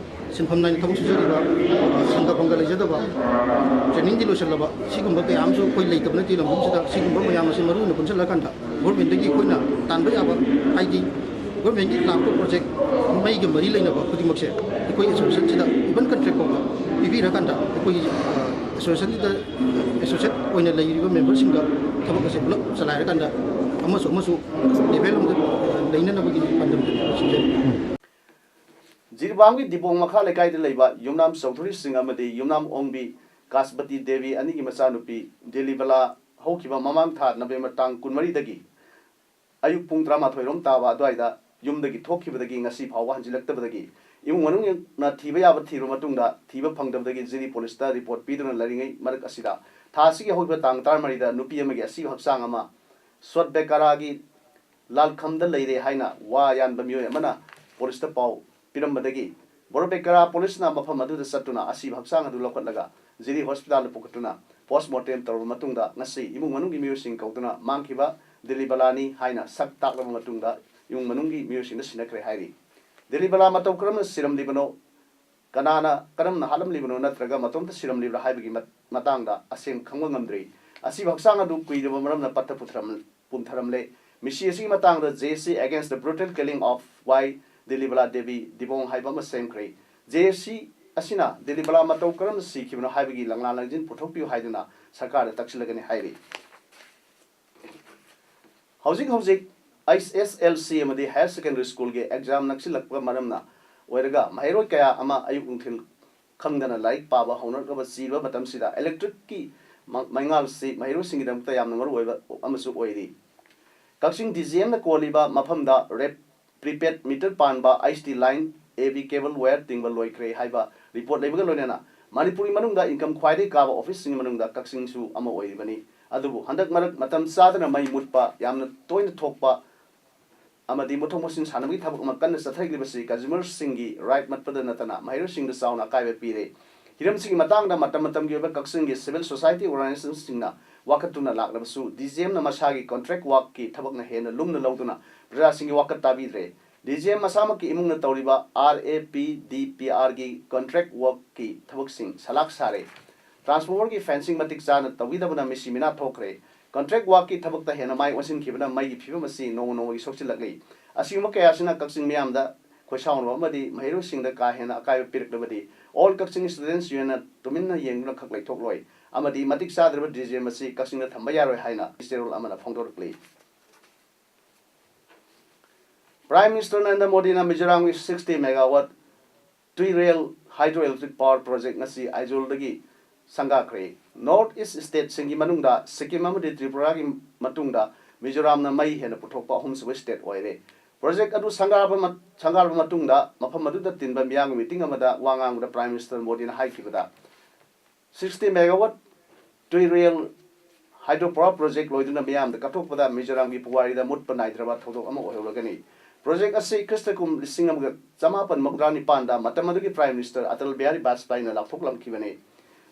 ꯁꯤꯟꯐꯝ ꯅꯥꯏꯅ ꯊꯕꯛ ꯁꯨꯖꯔꯤꯕ, ꯁꯪꯒ ꯄꯪꯒ ꯂꯩꯖꯗꯕ, trainingꯗꯤ ꯂꯣꯏꯁꯤꯜꯂꯕ, ꯁꯤꯒꯨꯝꯕ ꯀꯌꯥ ꯑꯃꯁꯨ ꯑꯩꯈꯣꯏ ꯂꯩꯇꯕ ꯅꯠꯇꯦ꯫ ꯂꯝꯗꯝꯁꯤꯗ ꯁꯤꯒꯨꯝꯕ ꯃꯌꯥꯝ ꯑꯁꯤ ꯃꯔꯨ ꯑꯣꯏꯅ ꯄꯨꯟꯁꯤꯜꯂꯀꯥꯟꯗ governmentꯇꯒꯤ ꯑꯩꯈꯣꯏꯅ ꯇꯥꯟꯕ ꯌꯥꯕ, ꯍꯥꯏꯗꯤ governmentꯀꯤ ꯂꯥꯛꯄ project, ꯃꯩꯒ ꯃꯔꯤ ꯂꯩꯅꯕ ꯈꯨꯗꯤꯡꯃꯛꯁꯦ ꯑꯩꯈꯣꯏ associationꯁꯤꯗ even contract ꯐꯥꯎꯕ ꯄꯤꯕꯤꯔꯀꯥꯟꯗ ꯑꯩꯈꯣꯏꯒꯤ, ꯑ, associationꯁꯤꯗ associate ꯑꯣꯏꯅ ꯂꯩꯔꯤꯕ memberꯁꯤꯡꯗ ꯊꯕꯛ ꯑꯁꯦ ꯄꯨꯂꯞ ꯆꯂꯥꯏꯔꯀꯥꯟꯗ ꯑꯃꯁꯨ ꯑꯃꯁꯨ ꯂꯦꯚꯦꯜ ꯑꯃꯗ ꯂꯩꯅꯅꯕꯒꯤ ꯄꯥꯟꯗꯝꯗꯅꯤ ꯁꯤꯡꯖꯦ꯫ ꯖꯤꯔꯤꯕꯥꯝꯒꯤ ꯗꯤꯕꯣꯡ ꯃꯈꯥ ꯂꯩꯀꯥꯏꯗ ꯂꯩꯕ ꯌꯨꯝꯅꯥꯝ ꯆꯧꯙꯨꯔꯤ ꯁꯤꯡ ꯑꯃꯗꯤ ꯌꯨꯝꯅꯥꯝ ꯑꯣꯡꯕꯤ ꯀꯥꯁꯕꯇꯤ ꯗꯦꯕꯤ ꯑꯅꯤꯒꯤ ꯃꯆꯥꯅꯨꯄꯤ ꯗꯦꯂꯤꯕꯂꯥ ꯍꯧꯈꯤꯕ ꯃꯃꯥꯡ ꯊꯥ ꯅꯕꯦꯝꯕꯔ ꯇꯥꯡ ꯀꯨꯟꯃꯔꯤꯗꯒꯤ ꯑꯌꯨꯛ ꯄꯨꯡ ꯇꯔꯥꯃꯥꯊꯣꯏ ꯔꯣꯝ ꯇꯥꯕ ꯑꯗꯨꯋꯥꯏꯗ ꯌꯨꯝꯗꯒꯤ ꯊꯣꯛꯈꯤꯕꯗꯒꯤ ꯉꯁꯤ ꯐꯥꯎꯕ ꯍꯟꯖꯤꯜꯂꯛꯇꯕꯗꯒꯤ ꯏꯃꯨꯡ ꯃꯅꯨꯡꯅ ꯊꯤꯕ ꯌꯥꯕ ꯊꯤꯔꯕ ꯃꯇꯨꯡꯗ ꯊꯤꯕ ꯐꯪꯗꯕꯗꯒꯤ ꯖꯤꯔꯤ ꯄꯨꯂꯤꯁꯇ ꯔꯤꯄꯣꯔꯠ ꯄꯤꯗꯨꯅ ꯂꯩꯔꯤꯉꯩ ꯃꯔꯛ ꯑꯁꯤꯗ ꯊꯥ ꯑꯁꯤꯒꯤ ꯍꯧꯈꯤꯕ ꯇꯥꯡ ꯇꯔꯥꯃꯔꯤꯗ ꯅꯨꯄꯤ ꯑꯃꯒꯤ ꯑꯁꯤꯕ ꯍꯛꯆꯥꯡ ꯑꯃ ꯁꯣꯠ ꯕꯦꯀꯥꯔꯥꯒꯤ ꯂꯥꯜꯈꯝꯗ ꯂꯩꯔꯦ ꯍꯥꯏꯅ ꯋꯥ ꯌꯥꯟꯕ ꯃꯤꯑꯣꯏ ꯑꯃꯅ ꯄꯨꯂꯤꯁꯇ ꯄꯥꯎ ꯄꯤꯔꯝꯕꯗꯒꯤ ꯕꯣꯔꯣꯕꯦꯀꯔꯥ ꯄꯨꯂꯤꯁꯅ ꯃꯐꯝ ꯑꯗꯨꯗ ꯆꯠꯇꯨꯅ ꯑꯁꯤꯕ ꯍꯛꯆꯥꯡ ꯑꯗꯨ ꯂꯧꯈꯠꯂꯒ ꯖꯤꯔꯤ ꯍꯣꯁꯄꯤꯇꯥꯜꯗ ꯄꯨꯈꯠꯇꯨꯅ ꯄꯣꯁꯃꯣꯔꯇꯦꯝ ꯇꯧꯔꯕ ꯃꯇꯨꯡꯗ ꯉꯁꯤ ꯏꯃꯨꯡ ꯃꯅꯨꯡꯒꯤ ꯃꯤꯑꯣꯏꯁꯤꯡ ꯀꯧꯗꯨꯅ ꯃꯥꯡꯈꯤꯕ ꯗꯤꯂꯤꯕꯂꯥꯅꯤ ꯍꯥꯏꯅ ꯁꯛ ꯇꯥꯛꯂꯕ ꯃꯇꯨꯡꯗ ꯏꯃꯨꯡ ꯃꯅꯨꯡꯒꯤ ꯃꯤꯑꯣꯏꯁꯤꯡꯗ ꯁꯤꯟꯅꯈ꯭ꯔꯦ ꯍꯥꯏꯔꯤ꯫ ꯗꯤꯂꯤꯕꯂꯥ ꯃꯇꯧ ꯀꯔꯝꯅ ꯁꯤꯔꯝꯂꯤꯕꯅꯣ, ꯀꯅꯥꯅ ꯀꯔꯝꯅ ꯍꯥꯠꯂꯝꯂꯤꯕꯅꯣ ꯅꯠꯇ꯭ꯔꯒ ꯃꯇꯣꯝꯇ ꯁꯤꯔꯝꯂꯤꯕ꯭ꯔꯥ ꯍꯥꯏꯕꯒꯤ ꯃꯠ- ꯃꯇꯥꯡꯗ ꯑꯁꯦꯡꯕ ꯈꯪꯕ ꯉꯝꯗ꯭ꯔꯤ꯫ ꯑꯁꯤꯕ ꯍꯛꯆꯥꯡ ꯑꯗꯨ ꯀꯨꯏꯔꯕ ꯃꯔꯝꯅ ꯄꯠꯊ ꯄꯨꯊꯔꯝ- ꯄꯨꯝꯊꯔꯝꯂꯦ꯫ ꯃꯤꯁꯤ ꯑꯁꯤꯒꯤ ꯃꯇꯥꯡꯗ J S C Against the Brutal Killing of Y ꯗꯤꯂꯤꯕꯂꯥ Devi ꯗꯤꯕꯣꯡ ꯍꯥꯏꯕ ꯑꯃ ꯁꯦꯝꯈ꯭ꯔꯦ꯫ ꯖꯦ ꯑꯦꯁ ꯁꯤ ꯑꯁꯤꯅ ꯗꯤꯂꯤꯕꯂꯥ ꯃꯇꯧ ꯀꯔꯝꯅ ꯁꯤꯈꯤꯕꯅꯣ ꯍꯥꯏꯕꯒꯤ ꯂꯪꯂꯥ ꯂꯪꯖꯤꯟ ꯄꯨꯊꯣꯛꯄꯤꯌꯨ ꯍꯥꯏꯗꯨꯅ ꯁꯔꯀꯥꯔꯗ ꯇꯛꯁꯤꯜꯂꯒꯅꯤ ꯍꯥꯏꯔꯤ꯫ ꯍꯧꯖꯤꯛ ꯍꯧꯖꯤꯛ ꯑꯩꯆ ꯑꯦꯁ ꯑꯦꯜ ꯁꯤ ꯑꯃꯗꯤ ꯍꯥꯌꯔ ꯁꯦꯀꯦꯟꯗꯔꯤ ꯁ꯭ꯀꯨꯜꯒꯤ ꯑꯦꯛꯖꯥꯝ ꯅꯛꯁꯤꯜꯂꯛꯄ ꯃꯔꯝꯅ ꯑꯣꯏꯔꯒ ꯃꯍꯩꯔꯣꯏ ꯀꯌꯥ ꯑꯃ ꯑꯌꯨꯛ ꯅꯨꯡꯊꯤꯜ ꯈꯪꯗꯅ ꯂꯥꯏꯔꯤꯛ ꯄꯥꯕ ꯍꯧꯅꯔꯛꯂꯕ ꯆꯤꯔꯕ ꯃꯇꯝꯁꯤꯗ ꯏꯂꯦꯛꯇ꯭ꯔꯤꯛꯀꯤ ꯃ- ꯃꯩꯉꯥꯜꯁꯤ ꯃꯍꯩꯔꯣꯏꯁꯤꯡꯒꯤꯗꯃꯛꯇ ꯌꯥꯝꯅ ꯃꯔꯨ ꯑꯣꯏꯕ ꯑꯃꯁꯨ ꯑꯣꯏꯔꯤ꯫ ꯀꯛꯆꯤꯡ ꯗꯤ ꯖꯤ ꯑꯦꯝꯅ ꯀꯣꯜꯂꯤꯕ ꯃꯐꯝꯗ ꯔꯦꯞ ꯄ꯭ꯔꯤꯄꯦꯗ ꯃꯤꯇꯔ ꯄꯥꯟꯕ H D line, A V cable wire ꯇꯤꯡꯕ ꯂꯣꯏꯈ꯭ꯔꯦ ꯍꯥꯏꯕ ꯔꯤꯄꯣꯔꯠ ꯂꯩꯕꯒ ꯂꯣꯏꯅꯅ ꯃꯅꯤꯄꯨꯔꯒꯤ ꯃꯅꯨꯡꯗ ꯏꯟꯀꯝ ꯈ꯭ꯋꯥꯏꯗꯒꯤ ꯀꯥꯕ ꯑꯣꯐꯤꯁꯁꯤꯡꯒꯤ ꯃꯅꯨꯡꯗ ꯀꯛꯆꯤꯡꯁꯨ ꯑꯃ ꯑꯣꯏꯔꯤꯕꯅꯤ꯫ ꯑꯗꯨꯕꯨ ꯍꯟꯗꯛ ꯃꯔꯛ ꯃꯇꯝ ꯆꯥꯗꯅ ꯃꯩ ꯃꯨꯠꯄ ꯌꯥꯝꯅ ꯇꯣꯏꯅ ꯊꯣꯛꯄ ꯑꯃꯗꯤ ꯃꯨꯠꯊꯣꯛ ꯃꯨꯠꯁꯤꯟ ꯁꯥꯟꯅꯕꯒꯤ ꯊꯕꯛ ꯑꯃ ꯀꯟꯅ ꯆꯠꯊꯔꯤꯕꯁꯤ ꯀꯟꯖꯨꯃꯔꯁꯤꯡꯒꯤ ꯔꯥꯏꯠ ꯃꯠꯄꯗ ꯅꯠꯇꯅ ꯃꯍꯩꯔꯣꯏꯁꯤꯡꯗ ꯆꯥꯎꯅ ꯑꯀꯥꯏꯕ ꯄꯤꯔꯦ꯫ ꯍꯤꯔꯝꯁꯤꯒꯤ ꯃꯇꯥꯡꯗ ꯃꯇꯝ ꯃꯇꯝꯒꯤ ꯑꯣꯏꯕ ꯀꯛꯆꯤꯡꯒꯤ ꯁꯤꯚꯤꯜ ꯁꯣꯁꯥꯏꯇꯤ ꯑꯣꯔꯒꯅꯥꯏꯖꯦꯁꯟꯁꯤꯡꯅ ꯋꯥꯀꯠꯇꯨꯅ ꯂꯥꯛꯂꯕꯁꯨ ꯗꯤ ꯖꯤ ꯑꯦꯝꯅ ꯃꯁꯥꯒꯤ ꯀꯣꯟꯇ꯭ꯔꯦꯛ ꯋꯥꯛꯀꯤ ꯊꯕꯛꯅ ꯍꯦꯟꯅ ꯂꯨꯝꯅ ꯂꯧꯗꯨꯅ ꯄ꯭ꯔꯖꯥꯁꯤꯡꯒꯤ ꯋꯥꯀꯠ ꯇꯥꯕꯤꯗ꯭ꯔꯦ꯫ ꯗꯤ ꯖꯤ ꯑꯦꯝ ꯃꯁꯥꯃꯛꯀꯤ ꯏꯃꯨꯡꯅ ꯇꯧꯔꯤꯕ R A P D P ꯑꯥꯔꯒꯤ contract ꯋꯥꯛꯀꯤ ꯊꯕꯛꯁꯤꯡ ꯁꯂꯥꯛ ꯁꯥꯔꯦ꯫ ꯇ꯭ꯔꯥꯟꯁꯐꯣꯔꯃꯔꯒꯤ ꯐꯦꯟꯁꯤꯡ ꯃꯇꯤꯛ ꯆꯥꯅ ꯇꯧꯕꯤꯗꯕꯅ ꯃꯤꯁꯤ ꯃꯤꯅꯥ ꯊꯣꯛꯈ꯭ꯔꯦ꯫ ꯀꯣꯟꯇ꯭ꯔꯦꯛ ꯋꯥꯛꯀꯤ ꯊꯕꯛꯇ ꯍꯦꯟꯅ ꯃꯥꯏ ꯑꯣꯟꯁꯤꯟꯈꯤꯕꯅ ꯃꯩꯒꯤ ꯐꯤꯕꯝ ꯑꯁꯤ ꯅꯣꯡꯃ ꯅꯣꯡꯃꯒꯤ ꯁꯣꯛꯆꯤꯜꯂꯛꯂꯤ꯫ ꯑꯁꯤꯒꯨꯝꯕ ꯀꯌꯥꯁꯤꯅ ꯀꯛꯆꯤꯡ ꯃꯤꯌꯥꯝꯗ ꯈꯣꯏꯁꯥꯎꯅꯕ ꯑꯃꯗꯤ ꯃꯍꯩꯔꯣꯏꯁꯤꯡꯗ ꯀꯥ ꯍꯦꯟꯅ ꯑꯀꯥꯏꯕ ꯄꯤꯔꯛꯂꯕꯗꯤ All Kakching Students Unionꯅ ꯇꯨꯃꯤꯟꯅ ꯌꯦꯡꯗꯨꯅ ꯈꯛ ꯂꯩꯊꯣꯛꯂꯣꯏ꯫ ꯑꯃꯗꯤ ꯃꯇꯤꯛ ꯆꯥꯗ꯭ꯔꯕ ꯗꯤ ꯖꯤ ꯑꯦꯝ ꯑꯁꯤ ꯀꯛꯆꯤꯡꯗ ꯊꯝꯕ ꯌꯥꯔꯣꯏ ꯍꯥꯏꯅ ꯆꯦꯔꯣꯜ ꯑꯃꯅ ꯐꯣꯡꯗꯣꯔꯛꯂꯤ꯫ Prime Minister Narendra Modi ꯅ ꯃꯤꯖꯣꯔꯥꯝꯒꯤ sixty megawatt ꯇꯨꯏꯔꯦꯜ hydroelectric power project ꯉꯁꯤ ꯑꯥꯏꯖꯣꯜꯗꯒꯤ ꯁꯪꯒꯥꯈ꯭ꯔꯦ꯫ North East state ꯁꯤꯡꯒꯤ ꯃꯅꯨꯡꯗ ꯁꯤꯛꯀꯤꯝ ꯑꯃꯗꯤ ꯇ꯭ꯔꯤꯄꯨꯔꯥꯒꯤ ꯃꯇꯨꯡꯗ ꯃꯤꯖꯣꯔꯥꯝꯅ ꯃꯩ ꯍꯦꯟꯅ ꯄꯨꯊꯣꯛꯄ ꯑꯍꯨꯝꯁꯨꯕ state ꯑꯣꯏꯔꯦ꯫ Project ꯑꯗꯨ ꯁꯪꯒꯥꯔꯕ ꯃ-, ꯁꯪꯒꯥꯔꯕ ꯃꯇꯨꯡꯗ ꯃꯐꯝ ꯑꯗꯨꯗ ꯇꯤꯟꯕ ꯃꯤꯌꯥꯝꯒꯤ meeting ꯑꯃꯗ ꯋꯥ ꯉꯥꯡꯕꯗ Prime Minister ꯃꯣꯗꯤꯅ ꯍꯥꯏꯈꯤꯕꯗ, sixty megawatt ꯇꯨꯏꯔꯦꯜ hydropower project ꯂꯣꯏꯗꯨꯅ ꯃꯤꯌꯥꯝꯗ ꯀꯠꯊꯣꯛꯄꯗ ꯃꯤꯖꯣꯔꯥꯝꯒꯤ ꯄꯨꯋꯥꯔꯤꯗ ꯃꯨꯠꯄ ꯅꯥꯏꯗ꯭ꯔꯕ ꯊꯧꯗꯣꯛ ꯑꯃ ꯑꯣꯏꯍꯧꯔꯒꯅꯤ꯫ Project ꯑꯁꯤ ꯈ꯭ꯔꯤꯁꯇ ꯀꯨꯝ ꯂꯤꯁꯤꯡ ꯑꯃꯒ ꯆꯃꯥꯄꯟ ꯃꯧꯗ꯭ꯔꯥ ꯅꯤꯄꯥꯟꯗ ꯃꯇꯝ ꯑꯗꯨꯒꯤ Prime Minister Atal Bihari ꯕꯥꯖꯄꯥꯏꯅ ꯂꯥꯎꯊꯣꯛꯂꯝꯈꯤꯕꯅꯤ꯫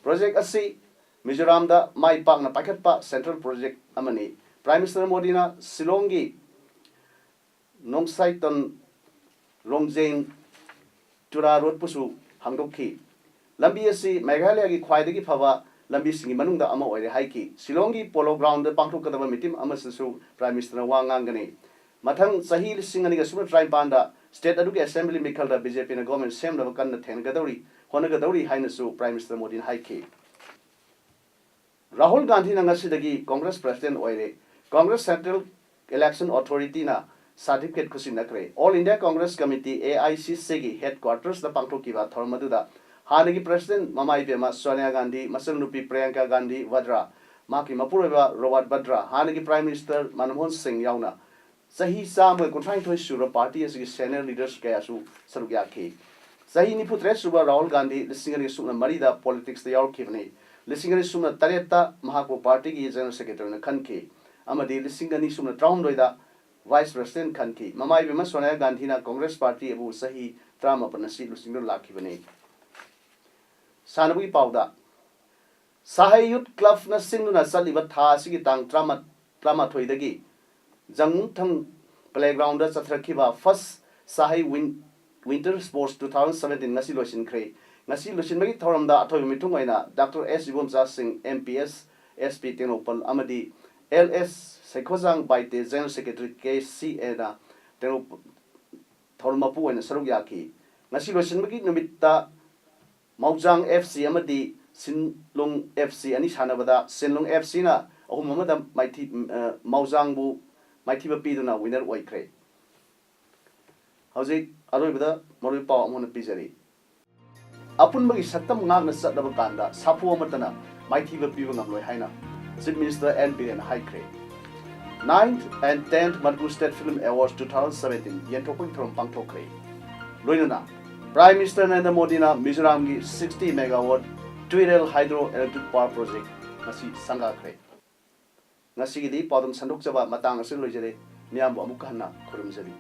Project ꯑꯁꯤ ꯃꯤꯖꯣꯔꯥꯝꯗ ꯃꯥꯏ ꯄꯥꯛꯅ ꯄꯥꯏꯈꯠꯄ central project ꯑꯃꯅꯤ꯫ Prime Minister ꯃꯣꯗꯤꯅ ꯁꯤꯂꯣꯡꯒꯤ ꯅꯣꯡꯁꯥꯏꯇꯟ ꯔꯣꯡꯖꯦꯡ ꯇꯨꯔꯥ ꯔꯣꯗꯄꯨꯁꯨ ꯍꯥꯡꯗꯣꯛꯈꯤ꯫ ꯂꯝꯕꯤ ꯑꯁꯤ ꯃꯦꯘꯥꯂꯌꯒꯤ ꯈ꯭ꯋꯥꯏꯗꯒꯤ ꯐꯕ ꯂꯝꯕꯤꯁꯤꯡꯒꯤ ꯃꯅꯨꯡꯗ ꯑꯃ ꯑꯣꯏꯔꯦ ꯍꯥꯏꯈꯤ꯫ ꯁꯤꯂꯣꯡꯒꯤ Polo Ground ꯗ ꯄꯥꯡꯊꯣꯛꯀꯗꯕ meeting ꯑꯃꯁꯤꯁꯨ Prime Minister ꯅ ꯋꯥ ꯉꯥꯡꯒꯅꯤ꯫ ꯃꯊꯪ ꯆꯍꯤ ꯂꯤꯁꯤꯡ ꯑꯅꯤꯒ ꯁꯨꯞꯅ ꯇꯔꯥꯅꯤꯄꯥꯟꯗ state ꯑꯗꯨꯒꯤ assembly ꯃꯤꯈꯜꯗ ꯕꯤ ꯖꯦ ꯄꯤ ꯅ government ꯁꯦꯝꯅꯕ ꯀꯟꯅ ꯊꯦꯡꯅꯒꯗꯧꯔꯤ, ꯍꯣꯠꯅꯒꯗꯧꯔꯤ ꯍꯥꯏꯅꯁꯨ Prime Minister ꯃꯣꯗꯤꯅ ꯍꯥꯏꯈꯤ꯫ ꯔꯥꯍꯨꯜ ꯒꯥꯟꯙꯤꯅ ꯉꯁꯤꯗꯒꯤ Congress President ꯑꯣꯏꯔꯦ꯫ Congress Central Election Authority ꯅ certificate ꯈꯨꯠꯁꯤꯟꯅꯈ꯭ꯔꯦ꯫ All India Congress Committee, A I C C ꯒꯤ headquarters ꯇ ꯄꯥꯡꯊꯣꯛꯈꯤꯕ ꯊꯧꯔꯝ ꯑꯗꯨꯗ ꯍꯥꯟꯅꯒꯤ President ꯃꯃꯥ ꯏꯕꯦꯝꯃ ꯁꯣꯅꯤꯌꯥ ꯒꯥꯟꯙꯤ, ꯃꯆꯟꯅꯨꯄꯤ ꯄ꯭ꯔꯤꯌꯥꯡꯀꯥ ꯒꯥꯟꯙꯤ ꯋꯗ꯭ꯔꯥ, ꯃꯍꯥꯛꯀꯤ ꯃꯄꯨꯔꯣꯏꯕ ꯔꯣꯕꯥꯔꯠ ꯋꯗ꯭ꯔꯥ, ꯍꯥꯟꯅꯒꯤ Prime Minister ꯃꯟꯃꯣꯍꯟ ꯁꯤꯡ ꯌꯥꯎꯅ ꯆꯍꯤ ꯆꯥꯝꯃꯒ ꯀꯨꯟꯊ꯭ꯔꯥꯅꯤꯊꯣꯏ ꯁꯨꯔꯕ party ꯑꯁꯤꯒꯤ senior leaders ꯀꯌꯥꯁꯨ ꯁꯔꯨꯛ ꯌꯥꯈꯤ꯫ ꯆꯍꯤ ꯅꯤꯐꯨ ꯇꯔꯦꯠ ꯁꯨꯕ ꯔꯥꯍꯨꯜ ꯒꯥꯟꯙꯤ ꯂꯤꯁꯤꯡ ꯑꯅꯤ ꯁꯨꯞꯅ ꯃꯔꯤꯗ politics ꯇ ꯌꯥꯎꯔꯛꯈꯤꯕꯅꯤ꯫ ꯂꯤꯁꯤꯡ ꯑꯅꯤ ꯁꯨꯞꯅ ꯇꯔꯦꯠꯇ ꯃꯍꯥꯛꯄꯨ party ꯒꯤ General Secretary ꯅ ꯈꯟꯈꯤ ꯑꯃꯗꯤ ꯂꯤꯁꯤꯡ ꯑꯅꯤ ꯁꯨꯞꯅ ꯇꯔꯥꯍꯨꯝꯗꯣꯏꯗ Vice President ꯈꯟꯈꯤ꯫ ꯃꯃꯥ ꯏꯕꯦꯝꯃ ꯁꯣꯅꯤꯌꯥ ꯒꯥꯟꯙꯤꯅ Congress party ꯑꯕꯨ ꯆꯍꯤ ꯇꯔꯥꯃꯥꯄꯟ ꯑꯁꯤ ꯂꯨꯆꯤꯡꯗꯨꯅ ꯂꯥꯛꯈꯤꯕꯅꯤ꯫ ꯁꯥꯟꯅꯕꯒꯤ ꯄꯥꯎꯗ, ꯁꯍꯥꯏ Youth Club ꯅ ꯁꯤꯟꯗꯨꯅ ꯆꯠꯂꯤꯕ ꯊꯥ ꯑꯁꯤꯒꯤ ꯇꯥꯡ ꯇꯔꯥꯃꯥ-, ꯇꯔꯥꯃꯥꯊꯣꯏꯗꯒꯤ ꯖꯪꯃꯨꯡꯊꯪ playground ꯗ ꯆꯠꯊꯔꯛꯈꯤꯕ First ꯁꯍꯥꯏ Win-, Winter Sports two thousand seventeen ꯉꯁꯤ ꯂꯣꯏꯁꯤꯟꯈ꯭ꯔꯦ꯫ ꯉꯁꯤ ꯂꯣꯏꯁꯤꯟꯕꯒꯤ ꯊꯧꯔꯝꯗ ꯑꯊꯣꯏꯕ ꯃꯤꯊꯨꯡ ꯑꯣꯏꯅ Doctor S ꯏꯕꯣꯝꯆꯥ ꯁꯤꯡ, M P S, S P Tengnoupal, ꯑꯃꯗꯤ L S ꯁꯩꯈꯣꯖꯥꯡ Baite, General Secretary, K C A ꯅ ꯇꯦꯡꯅꯧꯄ-, ꯊꯧꯔꯝ ꯃꯄꯨ ꯑꯣꯏꯅ ꯁꯔꯨꯛ ꯌꯥꯈꯤ꯫ ꯉꯁꯤ ꯂꯣꯏꯁꯤꯟꯕꯒꯤ ꯅꯨꯃꯤꯠꯇ ꯃꯧꯖꯥꯡ F C ꯑꯃꯗꯤ ꯁꯤꯟꯂꯣꯡ F C ꯑꯅꯤ ꯁꯥꯟꯅꯕꯗ ꯁꯤꯟꯂꯣꯡ F Cꯅ ꯑꯍꯨꯝ ꯑꯃꯗ ꯃꯥꯏꯊꯤ-, ꯑ, ꯃꯥꯎꯖꯥꯡꯕꯨ ꯃꯥꯏꯊꯤꯕ ꯄꯤꯗꯨꯅ winner ꯑꯣꯏꯈ꯭ꯔꯦ꯫ ꯍꯧꯖꯤꯛ ꯑꯔꯣꯏꯕꯗ ꯃꯔꯨꯑꯣꯏ ꯄꯥꯎ ꯑꯃ ꯑꯣꯏꯅ ꯄꯤꯖꯔꯤ꯫ ꯑꯄꯨꯟꯕꯒꯤ ꯁꯛꯇꯝ ꯉꯥꯛꯅ ꯆꯠꯂꯕ ꯀꯥꯟꯗ ꯁꯥꯐꯨ ꯑꯃꯠꯇꯅ ꯃꯥꯏꯊꯤꯕ ꯄꯤꯕ ꯉꯝꯂꯣꯏ ꯍꯥꯏꯅ Chief Minister N Biren ꯍꯥꯏꯈ꯭ꯔꯦ꯫ Ninth and tenth Manipur State Film Awards two thousand seventeen ꯌꯦꯟꯊꯣꯛꯄꯒꯤ ꯊꯧꯔꯝ ꯄꯥꯡꯊꯣꯛꯈ꯭ꯔꯦ꯫ ꯂꯣꯏꯅꯅ Prime Minister ꯅꯔꯦꯟꯗ꯭ꯔ ꯃꯣꯗꯤꯅ ꯃꯤꯖꯣꯔꯥꯝꯒꯤ sixty megawatt Tuirel Hydro Electric Power Project ꯉꯁꯤ ꯁꯪꯒꯥꯈ꯭ꯔꯦ꯫ ꯉꯁꯤꯒꯤꯗꯤ ꯄꯥꯎꯗꯝ ꯁꯟꯗꯣꯛꯆꯕ ꯃꯇꯥꯡ ꯑꯁꯤꯗ ꯂꯣꯏꯖꯔꯦ꯫ ꯃꯤꯌꯥꯝꯕꯨ ꯑꯃꯨꯛꯀ ꯍꯟꯅ ꯈꯨꯔꯨꯝꯖꯔꯤ꯫